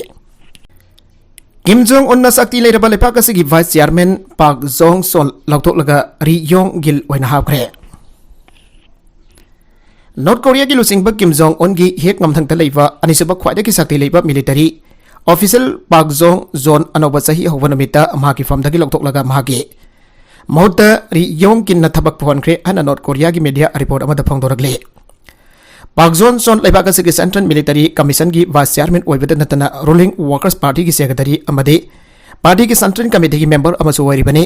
Kim Jong Unꯅ ꯁꯛꯇꯤ ꯂꯩꯔꯕ ꯂꯩꯕꯥꯛ ꯑꯁꯤꯒꯤ vice chairman Park Jong Chol ꯂꯧꯊꯣꯛꯂꯒ Ri Yong Gil ꯑꯣꯏꯅ ꯍꯥꯞꯈ꯭ꯔꯦ꯫ North Koreaꯒꯤ ꯂꯨꯆꯤꯡꯕ Kim Jong Unꯒꯤ ꯍꯦꯛ ꯉꯝꯊꯪꯗ ꯂꯩꯕ ꯑꯅꯤꯁꯨꯕ ꯈ꯭ꯋꯥꯏꯗꯒꯤ ꯁꯛꯇꯤ ꯂꯩꯕ military official Park Jong Chol ꯑꯅꯧꯕ ꯆꯍꯤ ꯍꯧꯕ ꯅꯨꯃꯤꯠꯇ ꯃꯍꯥꯛꯀꯤ ꯐꯝꯗꯒꯤ ꯂꯧꯊꯣꯛꯂꯒ ꯃꯍꯥꯛꯀꯤ ꯃꯍꯨꯠꯇ Ri Yong Ginꯅ ꯊꯕꯛ ꯄꯨꯍꯟꯈ꯭ꯔꯦ ꯍꯥꯏꯅ North Koreaꯒꯤ media report ꯑꯃꯗ ꯐꯣꯡꯗꯣꯔꯛꯂꯤ꯫ Park Jong Chol ꯂꯩꯕꯥꯛ ꯑꯁꯤꯒꯤ Central Military Commissionꯒꯤ vice chairman ꯑꯣꯏꯕꯗ ꯅꯠꯇꯅ Ruling Workers Partyꯒꯤ secretary ꯑꯃꯗꯤ partyꯒꯤ Central Committeeꯒꯤ member ꯑꯃꯁꯨ ꯑꯣꯏꯔꯤꯕꯅꯤ꯫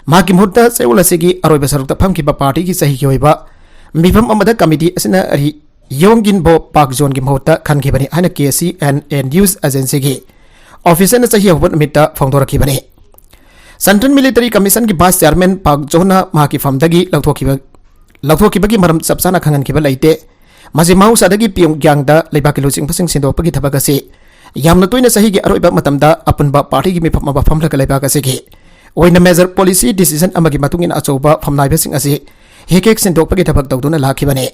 ꯃꯍꯥꯛꯀꯤ ꯃꯍꯨꯠꯇ ꯆꯌꯣꯜ ꯑꯁꯤꯒꯤ ꯑꯔꯣꯏꯕ ꯁꯔꯨꯛꯇ ꯐꯝꯈꯤꯕ partyꯒꯤ ꯆꯍꯤꯒꯤ ꯑꯣꯏꯕ ꯃꯤꯐꯝ ꯑꯃꯗ committee ꯑꯁꯤꯅ Ri Yong Ginꯕꯨ Park Jongꯒꯤ ꯃꯍꯨꯠꯇ ꯈꯟꯈꯤꯕꯅꯤ ꯍꯥꯏꯅ K C N A news agencyꯒꯤ ꯑꯣꯐꯤꯁꯤꯌꯦꯜꯅ ꯆꯍꯤ ꯍꯧꯕ ꯅꯨꯃꯤꯠꯇ ꯐꯣꯡꯗꯣꯔꯛꯈꯤꯕꯅꯤ꯫ Central Military Commissionꯒꯤ Vice Chairman Pak John-ꯅ ꯃꯍꯥꯛꯀꯤ ꯐꯝꯗꯒꯤ ꯂꯧꯊꯣꯛꯈꯤꯕ, ꯂꯧꯊꯣꯛꯈꯤꯕꯒꯤ ꯃꯔꯝ ꯆꯞ ꯆꯥꯅ ꯈꯪꯍꯟꯈꯤꯕ ꯂꯩꯇꯦ꯫ ꯃꯁꯤ ꯃꯍꯧꯁꯥꯗꯒꯤ Pyongyangꯗ ꯂꯩꯕꯥꯛꯀꯤ ꯂꯨꯆꯤꯡꯕꯁꯤꯡ ꯁꯤꯟꯗꯣꯛꯄꯒꯤ ꯊꯕꯛ ꯑꯁꯤ ꯌꯥꯝꯅ ꯇꯣꯏꯅ ꯆꯍꯤꯒꯤ ꯑꯔꯣꯏꯕ ꯃꯇꯝꯗ ꯑꯄꯨꯟꯕ partyꯒꯤ ꯃꯤꯐꯝ ꯑꯃ ꯐꯝꯂꯒ ꯂꯩꯕꯥꯛ ꯑꯁꯤꯒꯤ ꯑꯣꯏꯅ major policy decision ꯑꯃꯒꯤ ꯃꯇꯨꯡ ꯏꯟꯅ ꯑꯆꯧꯕ ꯐꯝꯅꯥꯏꯕꯁꯤꯡ ꯑꯁꯤ ꯍꯦꯛ ꯍꯦꯛ ꯁꯤꯟꯗꯣꯛꯄꯒꯤ ꯊꯕꯛ ꯇꯧꯗꯨꯅ ꯂꯥꯛꯈꯤꯕꯅꯤ꯫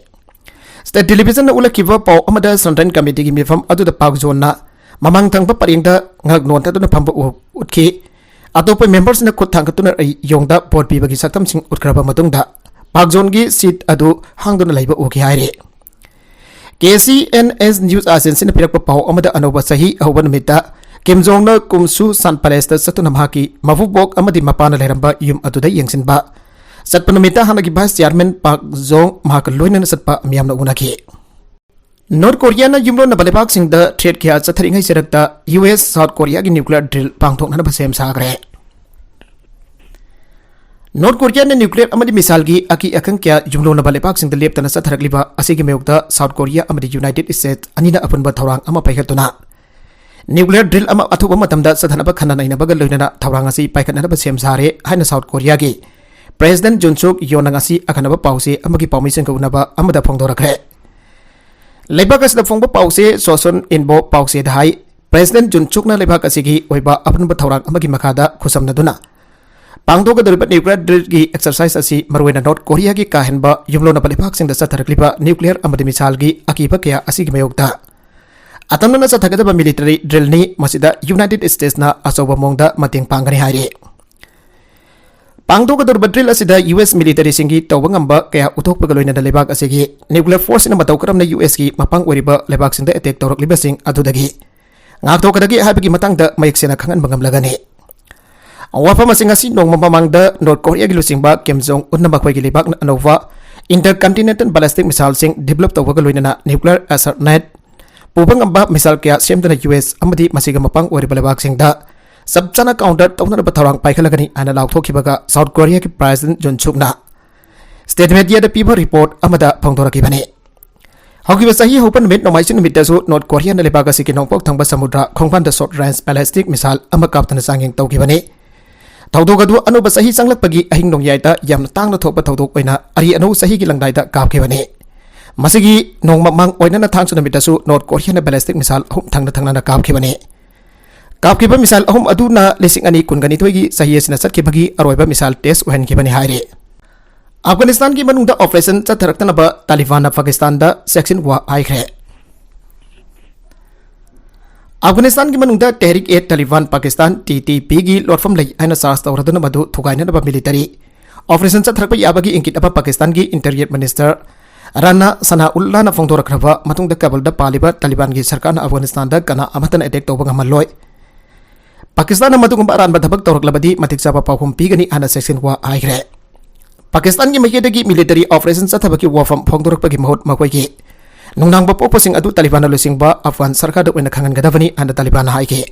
State Televisionꯅ ꯎꯠꯂꯛꯈꯤꯕ ꯄꯥꯎ ꯑꯃꯗ Central Committeeꯒꯤ ꯃꯤꯐꯝ ꯑꯗꯨꯗ Pak John-ꯅ ꯃꯃꯥꯡ ꯊꯪꯕ ꯄꯔꯦꯡꯗ ꯉꯛ ꯅꯣꯟꯊꯗꯨꯅ ꯐꯝꯕ ꯎ-, ꯎꯠꯈꯤ꯫ ꯑꯇꯣꯞꯄ memberꯁꯤꯡꯅ ꯈꯨꯠ ꯊꯥꯡꯒꯠꯇꯨꯅ ꯌꯣꯡꯗ vote ꯄꯤꯕꯒꯤ ꯁꯛꯇꯝꯁꯤꯡ ꯎꯠꯈ꯭ꯔꯕ ꯃꯇꯨꯡꯗ Pak John-ꯒꯤ seat ꯑꯗꯨ ꯍꯥꯡꯗꯨꯅ ꯂꯩꯕ ꯎꯈꯤ ꯍꯥꯏꯔꯤ꯫ KCNS News Agencyꯅ ꯄꯤꯔꯛꯄ ꯄꯥꯎ ꯑꯃꯗ ꯑꯅꯧꯕ ꯆꯍꯤ ꯑꯍꯧꯕ ꯅꯨꯃꯤꯠꯇ Kim Jong-ꯅ Kumsu Sun Palaceꯇ ꯆꯠꯇꯨꯅ ꯃꯍꯥꯛꯀꯤ ꯃꯄꯨꯕꯣꯛ ꯑꯃꯗꯤ ꯃꯄꯥꯅ ꯂꯩꯔꯝꯕ ꯌꯨꯝ ꯑꯗꯨꯗ ꯌꯦꯡꯁꯤꯟꯕ ꯆꯠꯄ ꯅꯨꯃꯤꯠꯇ ꯍꯥꯟꯅꯒꯤ Vice Chairman Pak John ꯃꯍꯥꯛꯀ ꯂꯣꯏꯅꯅ ꯆꯠꯄ ꯃꯤꯌꯥꯝꯅ ꯎꯅꯈꯤ꯫ North Koreaꯅ ꯌꯨꯝꯂꯣꯟꯅꯕ ꯂꯩꯕꯥꯛꯁꯤꯡꯗ threat ꯀꯌꯥ ꯆꯠꯊꯔꯤꯉꯩ ꯆꯔꯛꯇ U S South Koreaꯒꯤ nuclear drill ꯄꯥꯡꯊꯣꯛꯅꯅꯕ ꯁꯦꯝ ꯁꯥꯈ꯭ꯔꯦ꯫ North Koreaꯅ nuclear ꯑꯃꯗꯤ missileꯒꯤ ꯑꯀꯤ ꯑꯈꯪ ꯀꯌꯥ ꯌꯨꯝꯂꯣꯟꯅꯕ ꯂꯩꯕꯥꯛꯁꯤꯡꯗ ꯂꯦꯞꯇꯅ ꯆꯠꯊꯔꯛꯂꯤꯕ ꯑꯁꯤꯒꯤ ꯃꯥꯌꯣꯛꯇ South Korea ꯑꯃꯗꯤ United States ꯑꯅꯤꯅ ꯑꯄꯨꯟꯕ ꯊꯧꯔꯥꯡ ꯑꯃ ꯄꯥꯏꯈꯠꯇꯨꯅ nuclear drill ꯑꯃ ꯑꯊꯨꯕ ꯃꯇꯝꯗ ꯆꯠꯊꯅꯕ ꯈꯟꯅ ꯅꯩꯅꯕꯒ ꯂꯣꯏꯅꯅ ꯊꯧꯔꯥꯡ ꯑꯁꯤ ꯄꯥꯏꯈꯠꯅꯅꯕ ꯁꯦꯝ ꯁꯥꯔꯦ ꯍꯥꯏꯅ South Koreaꯒꯤ President Yoon Suk Yeolna ꯉꯁꯤ ꯑꯈꯟꯅꯕ ꯄꯥꯎꯆꯦ ꯑꯃꯒꯤ ꯄꯥꯎꯃꯤꯁꯤꯡꯒ ꯎꯅꯕ ꯑꯃꯗ ꯐꯣꯡꯗꯣꯔꯛꯈ꯭ꯔꯦ꯫ ꯂꯩꯕꯥꯛ ꯑꯁꯤꯗ ꯐꯣꯡꯕ ꯄꯥꯎꯆꯦ Chosun Inbo ꯄꯥꯎꯆꯦꯗ ꯍꯥꯏ, President Yoon Sukꯅ ꯂꯩꯕꯥꯛ ꯑꯁꯤꯒꯤ ꯑꯣꯏꯕ ꯑꯄꯨꯟꯕ ꯊꯧꯔꯥꯡ ꯑꯃꯒꯤ ꯃꯈꯥꯗ ꯈꯨꯠꯁꯝꯅꯗꯨꯅ ꯄꯥꯡꯊꯣꯛꯀꯗꯧꯔꯤꯕ nuclear drillꯒꯤ exercise ꯑꯁꯤ ꯃꯔꯨꯑꯣꯏꯅ North Koreaꯒꯤ ꯀꯥ ꯍꯦꯟꯕ ꯌꯨꯝꯂꯣꯟꯅꯕ ꯂꯩꯕꯥꯛꯁꯤꯡꯗ ꯆꯠꯊꯔꯛꯂꯤꯕ nuclear ꯑꯃꯗꯤ missileꯒꯤ ꯑꯀꯤꯕ ꯀꯌꯥ ꯑꯁꯤꯒꯤ ꯃꯥꯌꯣꯛꯇ ꯑꯇꯝꯅꯅ ꯆꯠꯊꯒꯗꯕ military drillꯅꯤ꯫ ꯃꯁꯤꯗ United Statesꯅ ꯑꯆꯧꯕ ꯃꯑꯣꯡꯗ ꯃꯇꯦꯡ ꯄꯥꯡꯒꯅꯤ ꯍꯥꯏꯔꯤ꯫ ꯄꯥꯡꯊꯣꯛꯀꯗꯧꯔꯤꯕ drill ꯑꯁꯤꯗ U S militaryꯁꯤꯡꯒꯤ ꯇꯧꯕ ꯉꯝꯕ ꯀꯌꯥ ꯎꯠꯊꯣꯛꯄꯒ ꯂꯣꯏꯅꯅ ꯂꯩꯕꯥꯛ ꯑꯁꯤꯒꯤ nuclear forceꯁꯤꯡꯅ ꯃꯇꯧ ꯀꯔꯝꯅ U Sꯀꯤ ꯃꯄꯥꯡ ꯑꯣꯏꯔꯤꯕ ꯂꯩꯕꯥꯛꯁꯤꯡꯗ attack ꯇꯧꯔꯛꯂꯤꯕꯁꯤꯡ ꯑꯗꯨꯗꯒꯤ ꯉꯥꯛꯊꯣꯛꯀꯗꯒꯦ ꯍꯥꯏꯕꯒꯤ ꯃꯇꯥꯡꯗ ꯃꯌꯦꯛ ꯁꯦꯡꯅ ꯈꯪꯍꯟꯕ ꯉꯝꯂꯒꯅꯤ꯫ ꯋꯥꯐꯝ ꯑꯁꯤꯡ ꯑꯁꯤ ꯅꯣꯡꯃ ꯃꯃꯥꯡꯗ North Koreaꯒꯤ ꯂꯨꯆꯤꯡꯕ Kim Jong Unꯅ ꯃꯈꯣꯏꯒꯤ ꯂꯩꯕꯥꯛꯅ ꯑꯅꯧꯕ intercontinental ballistic missileꯁꯤꯡ develop ꯇꯧꯕꯒ ꯂꯣꯏꯅꯅ nuclear arsenal ꯄꯨꯕ ꯉꯝꯕ missile ꯀꯌꯥ ꯁꯦꯝꯗꯨꯅ U S ꯑꯃꯗꯤ ꯃꯁꯤꯒ ꯃꯄꯥꯡ ꯑꯣꯏꯔꯤꯕ ꯂꯩꯕꯥꯛꯁꯤꯡꯗ ꯆꯞ ꯆꯥꯅ counter ꯇꯧꯅꯅꯕ ꯊꯧꯔꯥꯡ ꯄꯥꯏꯈꯠꯂꯒꯅꯤ ꯍꯥꯏꯅ ꯂꯥꯎꯊꯣꯛꯈꯤꯕꯒ South Koreaꯒꯤ President Yoon Sukꯅ state mediaꯗ ꯄꯤꯕ report ꯑꯃꯗ ꯐꯣꯡꯗꯣꯔꯛꯈꯤꯕꯅꯤ꯫ ꯍꯧꯈꯤꯕ ꯆꯍꯤ ꯍꯧꯕ ꯅꯨꯃꯤꯠ ꯅꯣꯡꯃꯥꯏꯖꯤꯡ ꯅꯨꯃꯤꯠꯇꯁꯨ ꯅꯣꯔꯠ ꯀꯣꯔꯤꯌꯥꯅ ꯂꯩꯕꯥꯛ ꯑꯁꯤꯒꯤ ꯅꯣꯡꯄꯣꯛ ꯊꯪꯕ ꯁꯃꯨꯗ꯭ꯔ ꯈꯣꯡꯕꯥꯟꯗ ꯁꯣꯔꯠ ꯔꯦꯟꯖ ꯕꯦꯂꯤꯁꯇꯤꯛ ꯃꯤꯁꯥꯏꯜ ꯑꯃ ꯀꯥꯞꯇꯨꯅ ꯆꯥꯡꯌꯦꯡ ꯇꯧꯈꯤꯕꯅꯤ꯫ ꯊꯧꯗꯣꯛ ꯑꯗꯨ ꯑꯅꯧꯕ ꯆꯍꯤ ꯆꯪꯂꯛꯄꯒꯤ ꯑꯍꯤꯡ ꯅꯣꯡꯌꯥꯏꯗ ꯌꯥꯝꯅ ꯇꯥꯡꯅ ꯊꯣꯛꯄ ꯊꯧꯗꯣꯛ ꯑꯣꯏꯅ ꯑꯔꯤ ꯑꯅꯧ ꯆꯍꯤꯒꯤ ꯂꯪꯗꯥꯏꯗ ꯀꯥꯞꯈꯤꯕꯅꯤ꯫ ꯃꯁꯤꯒꯤ ꯅꯣꯡꯃ ꯃꯥꯡ ꯑꯣꯏꯅꯅ ꯊꯥꯡꯖ ꯅꯨꯃꯤꯠꯇꯁꯨ ꯅꯣꯔꯠ ꯀꯣꯔꯤꯌꯥꯅ ꯕꯦꯂꯤꯁꯇꯤꯛ ꯃꯤꯁꯥꯏꯜ ꯑꯍꯨꯝ ꯊꯪꯅ ꯊꯪꯅꯅ ꯀꯥꯞꯈꯤꯕꯅꯤ꯫ ꯀꯥꯞꯈꯤꯕ ꯃꯤꯁꯥꯏꯜ ꯑꯍꯨꯝ ꯑꯗꯨꯅ ꯂꯤꯁꯤꯡ ꯑꯅꯤ ꯀꯨꯟꯒ ꯅꯤꯊꯣꯏꯒꯤ ꯆꯍꯤ ꯑꯁꯤꯅ ꯆꯠꯈꯤꯕꯒꯤ ꯑꯔꯣꯏꯕ ꯃꯤꯁꯥꯏꯜ ꯇꯦꯁ ꯑꯣꯏꯍꯟꯈꯤꯕꯅꯤ ꯍꯥꯏꯔꯤ꯫ ꯑꯐꯒꯥꯅꯤꯁꯇꯥꯟꯒꯤ ꯃꯅꯨꯡꯗ ꯑꯣꯄꯔꯦꯁꯟ ꯆꯠꯊꯔꯛꯇꯅꯕ ꯇꯥꯂꯤꯕꯥꯟꯅ ꯄꯥꯀꯤꯁꯇꯥꯟꯗ ꯆꯦꯛꯁꯤꯟ ꯋꯥ ꯍꯥꯏꯈ꯭ꯔꯦ꯫ ꯑꯐꯒꯥꯅꯤꯁꯇꯥꯟꯒꯤ ꯃꯅꯨꯡꯗ ꯇꯦꯍꯔꯤꯛ ꯑꯦ ꯇꯥꯂꯤꯕꯥꯟ ꯄꯥꯀꯤꯁꯇꯥꯟ, ꯇꯤ ꯇꯤ ꯄꯤꯒꯤ ꯂꯣꯠꯐꯝ ꯂꯩ ꯍꯥꯏꯅ ꯆꯥꯔꯖ ꯇꯧꯔꯗꯨꯅ ꯃꯗꯨ ꯊꯨꯒꯥꯏꯅꯅꯕ ꯃꯤꯂꯤꯇꯔꯤ ꯑꯣꯄꯔꯦꯁꯟ ꯆꯠꯊꯔꯛꯄ ꯌꯥꯕꯒꯤ ꯏꯪꯒꯤꯠ ꯑꯃ ꯄꯥꯀꯤꯁꯇꯥꯟꯒꯤ ꯏꯟꯇꯤꯔꯤꯌꯔ ꯃꯤꯅꯤꯁꯇꯔ ꯔꯥꯅꯥ ꯁꯅꯥꯎꯜꯂꯥꯅ ꯐꯣꯡꯗꯣꯔꯛꯈ꯭ꯔꯕ ꯃꯇꯨꯡꯗ, ꯀꯕꯜꯗ ꯄꯥꯜꯂꯤꯕ ꯇꯥꯂꯤꯕꯥꯟꯒꯤ ꯁꯔꯀꯥꯔꯅ ꯑꯐꯒꯥꯅꯤꯁꯇꯥꯟꯗ ꯀꯅꯥ ꯑꯃꯠꯇꯅ ꯑꯦꯇꯦꯛ ꯇꯧꯕ ꯉꯝꯍꯜꯂꯣꯏ꯫ ꯄꯥꯀꯤꯁꯇꯥꯟꯅ ꯃꯗꯨꯒꯨꯝꯕ ꯑꯔꯥꯟꯕ ꯊꯕꯛ ꯇꯧꯔꯛꯂꯕꯗꯤ ꯃꯇꯤꯛ ꯆꯥꯕ ꯄꯥꯎꯈꯨꯝ ꯄꯤꯒꯅꯤ ꯍꯥꯏꯅ ꯆꯦꯛꯁꯤꯟ ꯋꯥ ꯍꯥꯏꯈ꯭ꯔꯦ꯫ ꯄꯥꯀꯤꯁꯇꯥꯟꯒꯤ ꯃꯥꯏꯀꯩꯗꯒꯤ ꯃꯤꯂꯤꯇꯔꯤ ꯑꯣꯄꯔꯦꯁꯟ ꯆꯠꯊꯕꯒꯤ ꯋꯥꯐꯝ ꯐꯣꯡꯗꯣꯔꯛꯄꯒꯤ ꯃꯍꯨꯠ, ꯃꯈꯣꯏꯒꯤ ꯅꯨꯡꯅꯥꯡꯕ ꯄꯣꯛꯄꯁꯤꯡ ꯑꯗꯨ ꯇꯥꯂꯤꯕꯥꯟꯅ ꯂꯨꯆꯤꯡꯕ ꯑꯐꯒꯥꯟ ꯁꯔꯀꯥꯔꯗ ꯑꯣꯏꯅ ꯈꯪꯍꯟꯒꯗꯕꯅꯤ ꯍꯥꯏꯅ ꯇꯥꯂꯤꯕꯥꯟꯅ ꯍꯥꯏꯈꯤ꯫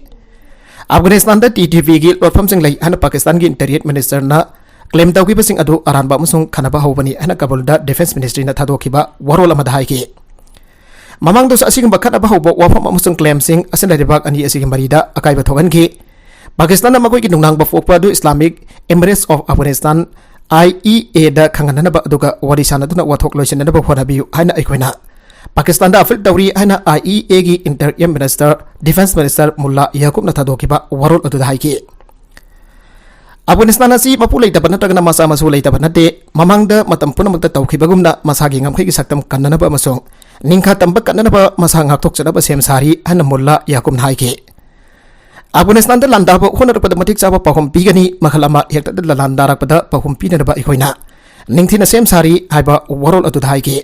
ꯑꯐꯒꯥꯅꯤꯁꯇꯥꯟꯗ ꯇꯤ ꯇꯤ ꯄꯤꯒꯤ ꯂꯣꯠꯐꯝꯁꯤꯡ ꯂꯩ ꯍꯥꯏꯅ ꯄꯥꯀꯤꯁꯇꯥꯟꯒꯤ ꯏꯟꯇꯤꯔꯤꯌꯔ ꯃꯤꯅꯤꯁꯇꯔꯅ ꯀ꯭ꯂꯦꯝ ꯇꯧꯈꯤꯕꯁꯤꯡ ꯑꯗꯨ ꯑꯔꯥꯟꯕ ꯑꯃꯁꯨꯡ ꯈꯟꯅꯕ ꯍꯧꯕꯅꯤ ꯍꯥꯏꯅ ꯀꯕꯨꯜꯗ ꯗꯤꯐꯦꯟꯁ ꯃꯤꯅꯤꯁꯇ꯭ꯔꯤꯅ ꯊꯥꯗꯣꯛꯈꯤꯕ ꯋꯥꯔꯣꯜ ꯑꯃꯗ ꯍꯥꯏꯈꯤ꯫ ꯃꯃꯥꯡꯗꯁꯨ ꯑꯁꯤꯒꯨꯝꯕ ꯈꯠꯅꯕ ꯍꯧꯕ ꯋꯥꯐꯝ ꯑꯃꯁꯨꯡ ꯀ꯭ꯂꯦꯝꯁꯤꯡ ꯑꯁꯤꯅ ꯂꯩꯕꯥꯛ ꯑꯅꯤ ꯑꯁꯤꯒꯤ ꯃꯔꯤꯗ ꯑꯀꯥꯏꯕ ꯊꯣꯛꯍꯟꯈꯤ꯫ ꯄꯥꯀꯤꯁꯇꯥꯟꯅ ꯃꯈꯣꯏꯒꯤ ꯅꯨꯡꯅꯥꯡꯕ ꯄꯣꯛꯄ ꯑꯗꯨ Islamic Emirates of Afghanistan, I E ꯑꯦꯗ ꯈꯪꯍꯟꯅꯅꯕ ꯑꯗꯨꯒ ꯋꯥꯔꯤ ꯁꯥꯟꯅꯗꯨꯅ ꯋꯥꯊꯣꯛ ꯂꯣꯏꯁꯤꯟꯅꯅꯕ ꯍꯣꯠꯅꯕꯤꯌꯨ ꯍꯥꯏꯅ ꯑꯩꯈꯣꯏꯅ ꯄꯥꯀꯤꯁꯇꯥꯟꯗ ꯑꯄꯤꯜ ꯇꯧꯔꯤ ꯍꯥꯏꯅ ꯑꯥꯏ ꯏ ꯑꯦꯒꯤ ꯏꯟꯇꯤꯔꯤꯌꯔ ꯃꯤꯅꯤꯁꯇꯔ, ꯗꯤꯐꯦꯟꯁ ꯃꯤꯅꯤꯁꯇꯔ ꯃꯨꯜꯂꯥ ꯌꯥꯀꯨꯕꯅ ꯊꯥꯗꯣꯛꯈꯤꯕ ꯋꯥꯔꯣꯜ ꯑꯗꯨꯗ ꯍꯥꯏꯈꯤ꯫ ꯑꯐꯒꯥꯅꯤꯁꯇꯥꯟ ꯑꯁꯤ ꯃꯄꯨ ꯂꯩꯇꯕ ꯅꯠꯇ꯭ꯔꯒꯅ ꯃꯆꯥ ꯃꯁꯨ ꯂꯩꯇꯕ ꯅꯠꯇꯦ꯫ ꯃꯃꯥꯡꯗ ꯃꯇꯝ ꯄꯨꯝꯅꯃꯛꯇ ꯇꯧꯈꯤꯕꯒꯨꯝꯅ ꯃꯁꯥꯒꯤ ꯉꯝꯈꯩꯒꯤ ꯁꯛꯇꯝ ꯀꯟꯅꯅꯕ ꯑꯃꯁꯨꯡ ꯅꯤꯡꯈꯥ ꯇꯝꯕ ꯀꯟꯅꯅꯕ ꯃꯁꯥ ꯉꯥꯛꯊꯣꯛꯆꯅꯕ ꯁꯦꯝ ꯁꯥꯔꯤ ꯍꯥꯏꯅ ꯃꯨꯜꯂꯥ ꯌꯥꯀꯨꯕꯅ ꯍꯥꯏꯈꯤ꯫ ꯑꯐꯒꯥꯅꯤꯁꯇꯥꯟꯗ ꯂꯥꯟꯗꯥꯕ ꯍꯣꯠꯅꯔꯛꯄꯗ ꯃꯇꯤꯛ ꯆꯥꯕ ꯄꯥꯎꯈꯨꯝ ꯄꯤꯒꯅꯤ, ꯃꯈꯜ ꯑꯃ ꯍꯦꯛꯇꯗ ꯂꯥꯟꯗꯥꯔꯛꯄꯗ ꯄꯥꯎꯈꯨꯝ ꯄꯤꯅꯅꯕ ꯑꯩꯈꯣꯏꯅ ꯅꯤꯡꯊꯤꯅ ꯁꯦꯝ ꯁꯥꯔꯤ ꯍꯥꯏꯕ ꯋꯥꯔꯣꯜ ꯑꯗꯨꯗ ꯍꯥꯏꯈꯤ꯫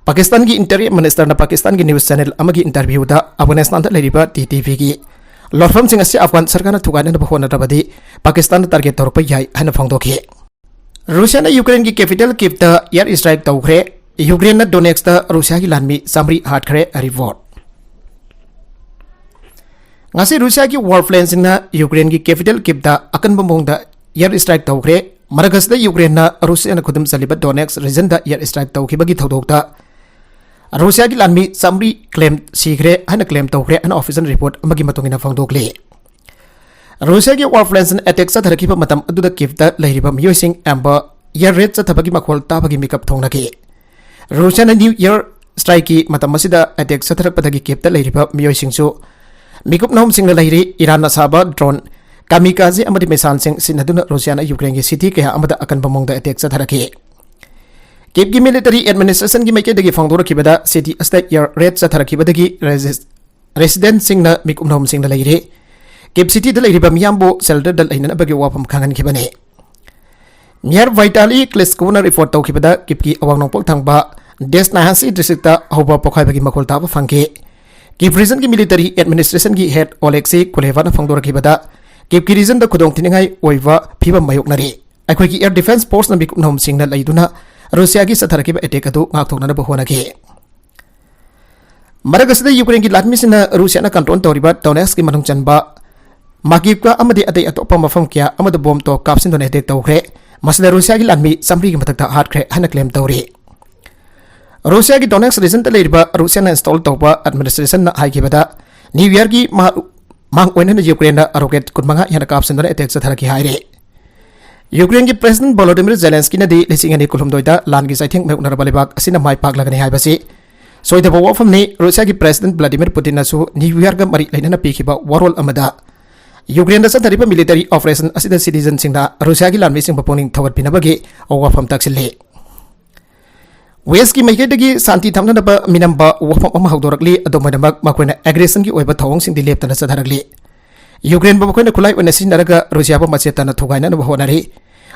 ꯄꯥꯀꯤꯁꯇꯥꯟꯒꯤ ꯏꯟꯇꯤꯔꯤꯌꯔ ꯃꯤꯅꯤꯁꯇꯔꯅ ꯄꯥꯀꯤꯁꯇꯥꯟꯒꯤ ꯅ꯭ꯌꯨꯁ ꯆꯦꯅꯦꯜ ꯑꯃꯒꯤ ꯏꯟꯇꯔꯚ꯭ꯌꯨꯗ ꯑꯐꯒꯥꯅꯤꯁꯇꯥꯟꯗ ꯂꯩꯔꯤꯕ ꯇꯤ ꯇꯤ ꯄꯤꯒꯤ ꯂꯣꯠꯐꯝꯁꯤꯡ ꯑꯁꯤ ꯑꯐꯒꯥꯟ ꯁꯔꯀꯥꯔꯅ ꯊꯨꯒꯥꯏꯅꯅꯕ ꯍꯣꯠꯅꯔꯕꯗꯤ ꯄꯥꯀꯤꯁꯇꯥꯟꯗ ꯇꯥꯔꯒꯦꯠ ꯇꯧꯔꯛꯄ ꯌꯥꯏ ꯍꯥꯏꯅ ꯐꯣꯡꯗꯣꯛꯈꯤ꯫ ꯔꯨꯁꯤꯌꯥꯅ ꯌꯨꯀ꯭ꯔꯦꯟꯒꯤ ꯀꯦꯄꯤꯇꯦꯜ ꯀꯤꯞꯇ ꯑꯦꯌꯔ ꯁ꯭ꯇ꯭ꯔꯥꯏꯛ ꯇꯧꯈ꯭ꯔꯦ꯫ ꯌꯨꯀ꯭ꯔꯦꯟꯅ ꯗꯣꯅꯦꯠꯁꯇ ꯔꯨꯁꯤꯌꯥꯒꯤ ꯂꯥꯟꯃꯤ ꯆꯥꯃꯔꯤ ꯍꯥꯠꯈ꯭ꯔꯦ꯫ ꯔꯤꯄꯣꯔꯠ꯫ ꯉꯁꯤ ꯔꯨꯁꯤꯌꯥꯒꯤ ꯋꯥꯔ ꯄ꯭ꯂꯦꯟꯁꯤꯡꯅ ꯌꯨꯀ꯭ꯔꯦꯟꯒꯤ ꯀꯦꯄꯤꯇꯦꯜ ꯀꯤꯞꯇ ꯑꯀꯟꯕ ꯃꯑꯣꯡꯗ ꯑꯦꯌꯔ ꯁ꯭ꯇ꯭ꯔꯥꯏꯛ ꯇꯧꯈ꯭ꯔꯦ꯫ ꯃꯔꯛ ꯑꯁꯤꯗ ꯌꯨꯀ꯭ꯔꯦꯟꯅ ꯔꯨꯁꯤꯌꯥꯅ ꯈꯨꯗꯨꯝ ꯆꯜꯂꯤꯕ ꯗꯣꯅꯦꯠꯁ ꯔꯤꯖꯟꯗ ꯑꯦꯌꯔ ꯁ꯭ꯇ꯭ꯔꯥꯏꯛ ꯇꯧꯈꯤꯕꯒꯤ ꯊꯧꯗꯣꯛꯇ ꯔꯨꯁꯤꯌꯥꯒꯤ ꯂꯥꯟꯃꯤ ꯆꯥꯃꯔꯤ ꯀ꯭ꯂꯦꯝ ꯁꯤꯈ꯭ꯔꯦ ꯍꯥꯏꯅ ꯀ꯭ꯂꯦꯝ ꯇꯧꯈ꯭ꯔꯦ ꯍꯥꯏꯅ ꯑꯣꯐꯤꯁꯤꯌꯦꯜ ꯔꯤꯄꯣꯔꯠ ꯑꯃꯒꯤ ꯃꯇꯨꯡ ꯏꯟꯅ ꯐꯣꯡꯗꯣꯛꯂꯤ꯫ ꯔꯨꯁꯤꯌꯥꯒꯤ ꯋꯥꯔ ꯄ꯭ꯂꯦꯟꯁꯤꯅ ꯑꯦꯇꯦꯛ ꯆꯠꯊꯔꯛꯈꯤꯕ ꯃꯇꯝ ꯑꯗꯨꯗ ꯀꯤꯞꯇ ꯂꯩꯔꯤꯕ ꯃꯤꯑꯣꯏꯁꯤꯡ ꯑꯌꯥꯝꯕ ꯏꯌꯔ ꯔꯦꯠ ꯆꯠꯊꯕꯒꯤ ꯃꯈꯣꯜ ꯇꯥꯕꯒꯤ ꯃꯤꯀꯞ ꯊꯣꯡꯅꯈꯤ꯫ ꯔꯨꯁꯤꯌꯥꯅ ꯅ꯭ꯌꯨ ꯏꯌꯔ ꯁ꯭ꯇ꯭ꯔꯥꯏꯛꯀꯤ ꯃꯇꯝ ꯑꯁꯤꯗ ꯑꯦꯇꯦꯛ ꯆꯠꯊꯔꯛꯄꯗꯒꯤ ꯀꯤꯞꯇ ꯂꯩꯔꯤꯕ ꯃꯤꯑꯣꯏꯁꯤꯡꯁꯨ ꯃꯤꯀꯨꯞ ꯅꯍꯨꯝꯁꯤꯡꯅ ꯂꯩꯔꯤ꯫ ꯏꯔꯥꯟꯅ ꯁꯥꯕ ꯗ꯭ꯔꯣꯟ, ꯀꯥꯃꯤꯀꯥꯖꯦ ꯑꯃꯗꯤ ꯃꯤꯁꯥꯏꯜꯁꯤꯡ ꯁꯤꯖꯤꯟꯅꯗꯨꯅ ꯔꯨꯁꯤꯌꯥꯅ ꯌꯨꯀ꯭ꯔꯦꯟꯒꯤ ꯁꯤꯇꯤ ꯀꯌꯥ ꯑꯃꯗ ꯑꯀꯟꯕ ꯃꯑꯣꯡꯗ ꯑꯦꯇꯦꯛ ꯆꯠꯊꯔꯛꯈꯤ꯫ ꯀꯤꯞꯀꯤ ꯃꯤꯂꯤꯇꯔꯤ ꯑꯦꯗꯃꯤꯅꯤꯁꯇ꯭ꯔꯦꯁꯟꯒꯤ ꯃꯥꯏꯀꯩꯗꯒꯤ ꯐꯣꯡꯗꯣꯔꯛꯈꯤꯕꯗ, ꯁꯤꯇꯤ ꯑꯁꯤꯗ ꯏꯌꯔ ꯔꯦꯠ ꯆꯠꯊꯔꯛꯈꯤꯕꯗꯒꯤ ꯔꯦꯁꯤꯗꯦꯟꯠꯁꯤꯡꯅ ꯃꯤꯀꯨꯞ ꯅꯍꯨꯝꯁꯤꯡꯅ ꯂꯩꯔꯤ꯫ ꯀꯤꯞ ꯁꯤꯇꯤꯗ ꯂꯩꯔꯤꯕ ꯃꯤꯌꯥꯝꯕꯨ ꯁꯦꯜꯇꯔꯗ ꯂꯩꯅꯅꯕꯒꯤ ꯋꯥꯐꯝ ꯈꯪꯍꯟꯈꯤꯕꯅꯤ꯫ ꯃꯤꯌꯥꯔ ꯚꯥꯏꯇꯥꯂꯤ ꯀ꯭ꯂꯤꯁꯀꯣꯅ ꯔꯤꯄꯣꯔꯠ ꯇꯧꯈꯤꯕꯗ, ꯀꯤꯞꯀꯤ ꯑꯋꯥꯡ ꯅꯣꯡꯄꯣꯛ ꯊꯪꯕ ꯗꯦꯁꯅꯥꯍꯥꯁꯤ ꯗꯤꯁꯇ꯭ꯔꯤꯛꯇ ꯑꯍꯧꯕ ꯄꯣꯈꯥꯏꯕꯒꯤ ꯃꯈꯣꯜ ꯇꯥꯕ ꯐꯪꯈꯤ꯫ ꯀꯤꯞ ꯔꯤꯖꯟꯒꯤ ꯃꯤꯂꯤꯇꯔꯤ ꯑꯦꯗꯃꯤꯅꯤꯁꯇ꯭ꯔꯦꯁꯟꯒꯤ ꯍꯦꯗ ꯑꯣꯂꯦꯛꯁꯤ ꯀꯨꯂꯦꯚꯥꯅ ꯐꯣꯡꯗꯣꯔꯛꯈꯤꯕꯗ, ꯀꯤꯞꯀꯤ ꯔꯤꯖꯟꯗ ꯈꯨꯗꯣꯡꯊꯤꯅꯤꯡꯉꯥꯏ ꯑꯣꯏꯕ ꯐꯤꯕꯝ ꯃꯥꯌꯣꯛꯅꯔꯤ꯫ ꯑꯩꯈꯣꯏꯒꯤ ꯑꯦꯌꯔ ꯗꯤꯐꯦꯟꯁ ꯐꯣꯔꯁꯅ ꯃꯤꯀꯨꯞ ꯅꯍꯨꯝꯁꯤꯡꯅ ꯂꯩꯗꯨꯅ ꯔꯨꯁꯤꯌꯥꯒꯤ ꯆꯠꯊꯔꯛꯈꯤꯕ ꯑꯦꯇꯦꯛ ꯑꯗꯨ ꯉꯥꯛꯊꯣꯛꯅꯅꯕ ꯍꯣꯠꯅꯈꯤ꯫ ꯃꯔꯛ ꯑꯁꯤꯗ, ꯌꯨꯀ꯭ꯔꯦꯟꯒꯤ ꯂꯥꯟꯃꯤꯁꯤꯡꯅ ꯔꯨꯁꯤꯌꯥꯅ ꯀꯟꯇ꯭ꯔꯣꯜ ꯇꯧꯔꯤꯕ ꯗꯣꯅꯦꯠꯁꯀꯤ ꯃꯅꯨꯡ ꯆꯟꯕ ꯃꯥꯀꯤꯞꯀ ꯑꯃꯗꯤ ꯑꯇꯩ ꯑꯇꯣꯞꯄ ꯃꯐꯝ ꯀꯌꯥ ꯑꯃꯗ ꯕꯣꯝ ꯇꯣꯞ ꯀꯥꯞꯁꯤꯟꯗꯨꯅ ꯑꯦꯇꯦꯛ ꯇꯧꯈ꯭ꯔꯦ꯫ ꯃꯁꯤꯗ ꯔꯨꯁꯤꯌꯥꯒꯤ ꯂꯥꯟꯃꯤ ꯆꯥꯃꯔꯤꯒꯤ ꯃꯊꯛꯇ ꯍꯥꯠꯈ꯭ꯔꯦ ꯍꯥꯏꯅ ꯀ꯭ꯂꯦꯝ ꯇꯧꯔꯤ꯫ ꯔꯨꯁꯤꯌꯥꯒꯤ ꯗꯣꯅꯦꯠꯁ ꯔꯤꯖꯟꯗ ꯂꯩꯔꯤꯕ ꯔꯨꯁꯤꯌꯥꯅ ꯏꯟꯁꯇꯣꯜ ꯇꯧꯕ ꯑꯦꯗꯃꯤꯅꯤꯁꯇ꯭ꯔꯦꯁꯟꯅ ꯍꯥꯏꯈꯤꯕꯗ, ꯅ꯭ꯌꯨ ꯏꯌꯔꯒꯤ ꯃꯍꯥ-, ꯃꯥꯡ ꯑꯣꯏꯅꯅ ꯌꯨꯀ꯭ꯔꯦꯟꯗ ꯔꯣꯀꯦꯠ ꯀꯨꯟꯃꯉꯥ ꯍꯦꯟꯅ ꯀꯥꯞꯁꯤꯟꯗꯨꯅ ꯑꯦꯇꯦꯛ ꯆꯠꯊꯔꯛꯈꯤ ꯍꯥꯏꯔꯤ꯫ ꯌꯨꯀ꯭ꯔꯦꯟꯒꯤ ꯄ꯭ꯔꯦꯁꯤꯗꯦꯟꯠ ꯚꯣꯂꯣꯗꯤꯃꯤꯔ ꯖꯦꯂꯦꯟꯁꯀꯤꯅꯗꯤ ꯂꯤꯁꯤꯡ ꯑꯅꯤ ꯀꯨꯟꯍꯨꯝꯗꯣꯏꯗ ꯂꯥꯟꯒꯤ ꯆꯩꯊꯦꯡ ꯃꯥꯌꯣꯛꯅꯔꯕ ꯂꯩꯕꯥꯛ ꯑꯁꯤꯅ ꯃꯥꯏ ꯄꯥꯛꯂꯒꯅꯤ ꯍꯥꯏꯕꯁꯤ ꯁꯣꯏꯗꯕ ꯋꯥꯐꯝꯅꯤ꯫ ꯔꯨꯁꯤꯌꯥꯒꯤ ꯄ꯭ꯔꯦꯁꯤꯗꯦꯟꯠ ꯚ꯭ꯂꯥꯗꯤꯃꯤꯔ ꯄꯨꯇꯤꯟꯅꯁꯨ ꯅ꯭ꯌꯨ ꯏꯌꯔꯒ ꯃꯔꯤ ꯂꯩꯅꯅ ꯄꯤꯈꯤꯕ ꯋꯥꯔꯣꯜ ꯑꯃꯗ, ꯌꯨꯀ꯭ꯔꯦꯟꯗ ꯆꯠꯊꯔꯤꯕ ꯃꯤꯂꯤꯇꯔꯤ ꯑꯣꯄꯔꯦꯁꯟ ꯑꯁꯤꯗ ꯁꯤꯇꯤꯖꯟꯁꯤꯡꯅ ꯔꯨꯁꯤꯌꯥꯒꯤ ꯂꯥꯟꯃꯤꯁꯤꯡꯕꯨ ꯄꯨꯛꯅꯤꯡ ꯊꯧꯒꯠꯄꯤꯅꯕꯒꯤ ꯋꯥꯐꯝ ꯇꯥꯛꯁꯤꯜꯂꯤ꯫ ꯋꯦꯁꯀꯤ ꯃꯥꯏꯀꯩꯗꯒꯤ ꯁꯥꯟꯇꯤ ꯊꯝꯅꯅꯕ ꯃꯤꯅꯝꯕ ꯋꯥꯐꯝ ꯑꯃ ꯍꯧꯗꯣꯔꯛꯂꯤ꯫ ꯑꯗꯨꯝ ꯑꯣꯏꯅꯃꯛ, ꯃꯈꯣꯏꯅ ꯑꯦꯒ꯭ꯔꯦꯁꯟꯒꯤ ꯑꯣꯏꯕ ꯊꯧꯑꯣꯡꯁꯤꯡꯗꯤ ꯂꯦꯞꯇꯅ ꯆꯠꯊꯔꯛꯂꯤ꯫ ꯌꯨꯀ꯭ꯔꯦꯟꯕꯨ ꯃꯈꯣꯏꯅ ꯈꯨꯠꯂꯥꯏ ꯑꯣꯏꯅ ꯁꯤꯖꯤꯟꯅꯔꯒ ꯔꯨꯁꯤꯌꯥꯕꯨ ꯃꯆꯦꯠ ꯇꯥꯅ ꯊꯨꯒꯥꯏꯅꯅꯕ ꯍꯣꯠꯅꯔꯤ꯫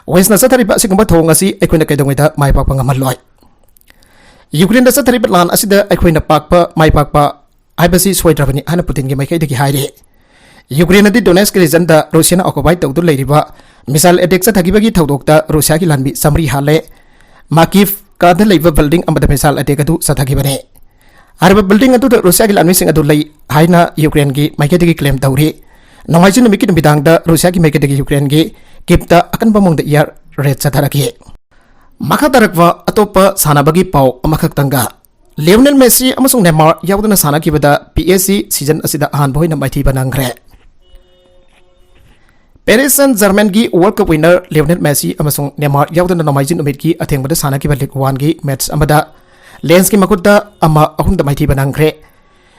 ꯋꯦꯁꯅ ꯆꯠꯊꯔꯤꯕ ꯑꯁꯤꯒꯨꯝꯕ ꯊꯧꯑꯣꯡ ꯑꯁꯤ ꯑꯩꯈꯣꯏꯅ ꯀꯩꯗꯧꯉꯩꯗ ꯃꯥꯏ ꯄꯥꯛꯄ ꯉꯝꯍꯜꯂꯣꯏ꯫ ꯌꯨꯀ꯭ꯔꯦꯟꯗ ꯆꯠꯊꯔꯤꯕ ꯂꯥꯟ ꯑꯁꯤꯗ ꯑꯩꯈꯣꯏꯅ ꯄꯥꯛꯄ, ꯃꯥꯏ ꯄꯥꯛꯄ ꯍꯥꯏꯕꯁꯤ ꯁꯣꯏꯗ꯭ꯔꯕꯅꯤ ꯍꯥꯏꯅ ꯄꯨꯇꯤꯟꯒꯤ ꯃꯥꯏꯀꯩꯗꯒꯤ ꯍꯥꯏꯔꯤ꯫ ꯌꯨꯀ꯭ꯔꯦꯟꯅꯗꯤ ꯗꯣꯅꯦꯠꯁꯀꯤ ꯔꯤꯖꯟꯗ ꯔꯨꯁꯤꯌꯥꯅ ꯑꯣꯀꯨꯄꯥꯏ ꯇꯧꯗꯨꯅ ꯂꯩꯔꯤꯕ ꯃꯤꯁꯥꯏꯜ ꯑꯦꯇꯦꯛ ꯆꯠꯊꯈꯤꯕꯒꯤ ꯊꯧꯗꯣꯛꯇ ꯔꯨꯁꯤꯌꯥꯒꯤ ꯂꯥꯟꯃꯤ ꯆꯥꯃꯔꯤ ꯍꯥꯠꯂꯦ꯫ ꯃꯥꯀꯤꯞꯀꯥꯗ ꯂꯩꯕ ꯕꯤꯜꯗꯤꯡ ꯑꯃꯗ ꯃꯤꯁꯥꯏꯜ ꯑꯦꯇꯦꯛ ꯑꯗꯨ ꯆꯠꯊꯈꯤꯕꯅꯤ꯫ ꯍꯥꯏꯔꯤꯕ ꯕꯤꯜꯗꯤꯡ ꯑꯗꯨꯗ ꯔꯨꯁꯤꯌꯥꯒꯤ ꯂꯥꯟꯃꯤꯁꯤꯡ ꯑꯗꯨ ꯂꯩ ꯍꯥꯏꯅ ꯌꯨꯀ꯭ꯔꯦꯟꯒꯤ ꯃꯥꯏꯀꯩꯗꯒꯤ ꯀ꯭ꯂꯦꯝ ꯇꯧꯔꯤ꯫ ꯅꯣꯡꯃꯥꯏꯖꯤꯡ ꯅꯨꯃꯤꯠꯀꯤ ꯅꯨꯃꯤꯗꯥꯡꯗ ꯔꯨꯁꯤꯌꯥꯒꯤ ꯃꯥꯏꯀꯩꯗꯒꯤ ꯌꯨꯀ꯭ꯔꯦꯟꯒꯤ ꯀꯤꯞꯇ ꯑꯀꯟꯕ ꯃꯑꯣꯡꯗ ꯏꯌꯥꯔ ꯔꯦꯗ ꯆꯠꯊꯔꯛꯈꯤ꯫ ꯃꯈꯥ ꯇꯥꯔꯛꯄ ꯑꯇꯣꯞꯄ ꯁꯥꯟꯅꯕꯒꯤ ꯄꯥꯎ ꯑꯃꯈꯛꯇꯪꯒ, ꯂꯤꯑꯣꯅꯦꯜ ꯃꯦꯁꯤ ꯑꯃꯁꯨꯡ ꯅꯦꯃꯥꯔ ꯌꯥꯎꯗꯅ ꯁꯥꯟꯅꯈꯤꯕꯗ ꯄꯤ ꯑꯦꯁ ꯖꯤ ꯁꯤꯖꯟ ꯑꯁꯤꯗ ꯑꯍꯥꯟꯕ ꯑꯣꯏꯅ ꯃꯥꯏꯊꯤꯕ ꯅꯪꯈ꯭ꯔꯦ꯫ ꯄꯦꯔꯤꯁ ꯁꯦꯟ ꯖꯔꯃꯦꯟꯒꯤ world cup winner Lionel Messi ꯑꯃꯁꯨꯡ ꯅꯦꯃꯥꯔ ꯌꯥꯎꯗꯅ ꯅꯣꯡꯃꯥꯏꯖꯤꯡ ꯅꯨꯃꯤꯠꯀꯤ ꯑꯊꯦꯡꯕꯗ ꯁꯥꯟꯅꯈꯤꯕ ꯂꯤꯒ ꯋꯥꯟꯒꯤ ꯃꯦꯠꯆ ꯑꯃꯗ ꯂꯦꯟꯁꯀꯤ ꯃꯈꯨꯠꯇ ꯑꯃ ꯑꯍꯨꯝꯗ ꯃꯥꯏꯊꯤꯕ ꯅꯪꯈ꯭ꯔꯦ꯫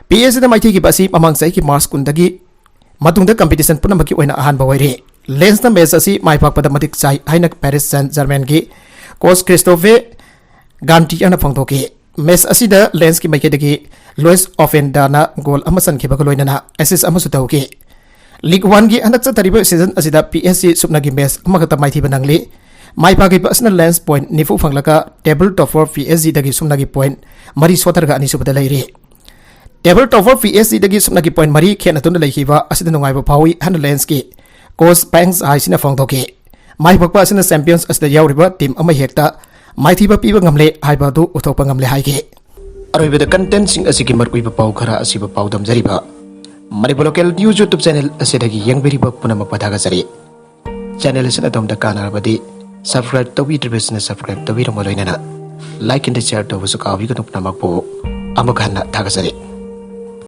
ꯄꯤ ꯑꯦꯁ ꯖꯤꯗ ꯃꯥꯏꯊꯤꯈꯤꯕ ꯑꯁꯤ ꯃꯃꯥꯡ ꯆꯍꯤꯒꯤ ꯃꯥꯔꯆ ꯀꯨꯟꯗꯒꯤ ꯃꯇꯨꯡꯗ ꯀꯝꯄꯤꯇꯤꯁꯟ ꯄꯨꯝꯅꯃꯛꯀꯤ ꯑꯣꯏꯅ ꯑꯍꯥꯟꯕ ꯑꯣꯏꯔꯤ꯫ ꯂꯦꯟꯁꯅ ꯃꯦꯆ ꯑꯁꯤ ꯃꯥꯏ ꯄꯥꯛꯄꯗ ꯃꯇꯤꯛ ꯆꯥꯏ ꯍꯥꯏꯅ ꯄꯦꯔꯤꯁ ꯁꯦꯟ ꯖꯔꯃꯦꯟꯒꯤ ꯀꯣꯆ ꯀ꯭ꯔꯤꯁꯇꯣꯐꯦ ꯒꯥꯟꯇꯤꯌꯔꯅ ꯐꯣꯡꯗꯣꯛꯈꯤ꯫ ꯃꯦꯆ ꯑꯁꯤꯗ ꯂꯦꯟꯁꯀꯤ ꯃꯥꯏꯀꯩꯗꯒꯤ ꯂꯨꯏꯁ ꯑꯣꯐꯦꯟꯗꯥꯅ ꯒꯣꯜ ꯑꯃ ꯆꯟꯈꯤꯕꯒ ꯂꯣꯏꯅꯅ ꯑꯦꯁꯤꯁ ꯑꯃꯁꯨ ꯇꯧꯈꯤ꯫ ꯂꯤꯒ ꯋꯥꯟꯒꯤ ꯍꯟꯗꯛ ꯆꯠꯊꯔꯤꯕ ꯁꯤꯖꯟ ꯑꯁꯤꯗ ꯄꯤ ꯑꯦꯁ ꯖꯤ ꯁꯨꯞꯅꯒꯤ ꯃꯦꯆ ꯑꯃꯈꯛꯇ ꯃꯥꯏꯊꯤꯕ ꯅꯪꯂꯤ꯫ ꯃꯥꯏ ꯄꯥꯛꯈꯤꯕ ꯑꯁꯤꯅ ꯂꯦꯟꯁ ꯄꯣꯏꯟ ꯅꯤꯐꯨ ꯐꯪꯂꯒ ꯇꯦꯕꯜ ꯇꯣꯄꯔ ꯄꯤ ꯑꯦꯁ ꯖꯤꯗꯒꯤ ꯁꯨꯞꯅꯒꯤ ꯄꯣꯏꯟ ꯃꯔꯤ ꯁꯣꯊꯔꯒ ꯑꯅꯤꯁꯨꯕꯗ ꯂꯩꯔꯤ꯫ ꯇꯦꯕꯜ ꯇꯣꯄꯔ ꯄꯤ ꯑꯦꯁ ꯖꯤꯗꯒꯤ ꯁꯨꯞꯅꯒꯤ ꯄꯣꯏꯟ ꯃꯔꯤ ꯈꯦꯠꯅꯗꯨꯅ ꯂꯩꯈꯤꯕ ꯑꯁꯤꯗ ꯅꯨꯡꯉꯥꯏꯕ ꯐꯥꯎꯏ ꯍꯥꯏꯅ ꯂꯦꯟꯁꯀꯤ ꯀꯣꯆ ꯄꯦꯡ ꯍꯥꯏꯁꯤꯅ ꯐꯣꯡꯗꯣꯛꯈꯤ꯫ ꯃꯥꯏ ꯄꯥꯛꯄ ꯑꯁꯤꯅ ꯆꯦꯝꯄꯤꯌꯟꯁ ꯑꯁꯤꯗ ꯌꯥꯎꯔꯤꯕ ꯇꯤꯝ ꯑꯃ ꯍꯦꯛꯇ ꯃꯥꯏꯊꯤꯕ ꯄꯤꯕ ꯉꯝꯂꯦ ꯍꯥꯏꯕ ꯑꯗꯨ ꯎꯠꯊꯣꯛꯄ ꯉꯝꯂꯦ ꯍꯥꯏꯈꯤ꯫ ꯑꯔꯣꯏꯕꯗ ꯀꯟꯇꯦꯟꯁꯤꯡ ꯑꯁꯤꯒꯤ ꯃꯔꯨꯑꯣꯏꯕ ꯄꯥꯎ ꯈꯔ ꯑꯁꯤꯕꯨ ꯄꯥꯎꯗꯝꯖꯔꯤꯕ Manipur local news YouTube channel ꯑꯁꯤꯗꯒꯤ ꯌꯦꯡꯕꯤꯔꯤꯕ ꯄꯨꯝꯅꯃꯛꯄꯨ ꯊꯥꯒꯠꯆꯔꯤ꯫ ꯆꯦꯅꯦꯜ ꯑꯁꯤꯅ ꯑꯗꯣꯝꯗ ꯀꯥꯟꯅꯔꯕꯗꯤ ꯁꯕꯁꯀ꯭ꯔꯥꯏꯕ ꯇꯧꯕꯤꯗ꯭ꯔꯤꯕꯁꯤꯅ ꯁꯕꯁꯀ꯭ꯔꯥꯏꯕ ꯇꯧꯕꯤꯔꯝꯕ ꯂꯣꯏꯅꯅ ꯂꯥꯏꯛ ꯑꯦꯟ ꯁꯤꯌꯥꯔ ꯇꯧꯕꯁꯨ ꯀꯥꯎꯕꯤꯒꯅꯨ꯫ ꯄꯨꯝꯅꯃꯛꯄꯨ ꯑꯃꯨꯛ ꯍꯟꯅ ꯊꯥꯒꯠꯆꯔꯤ꯫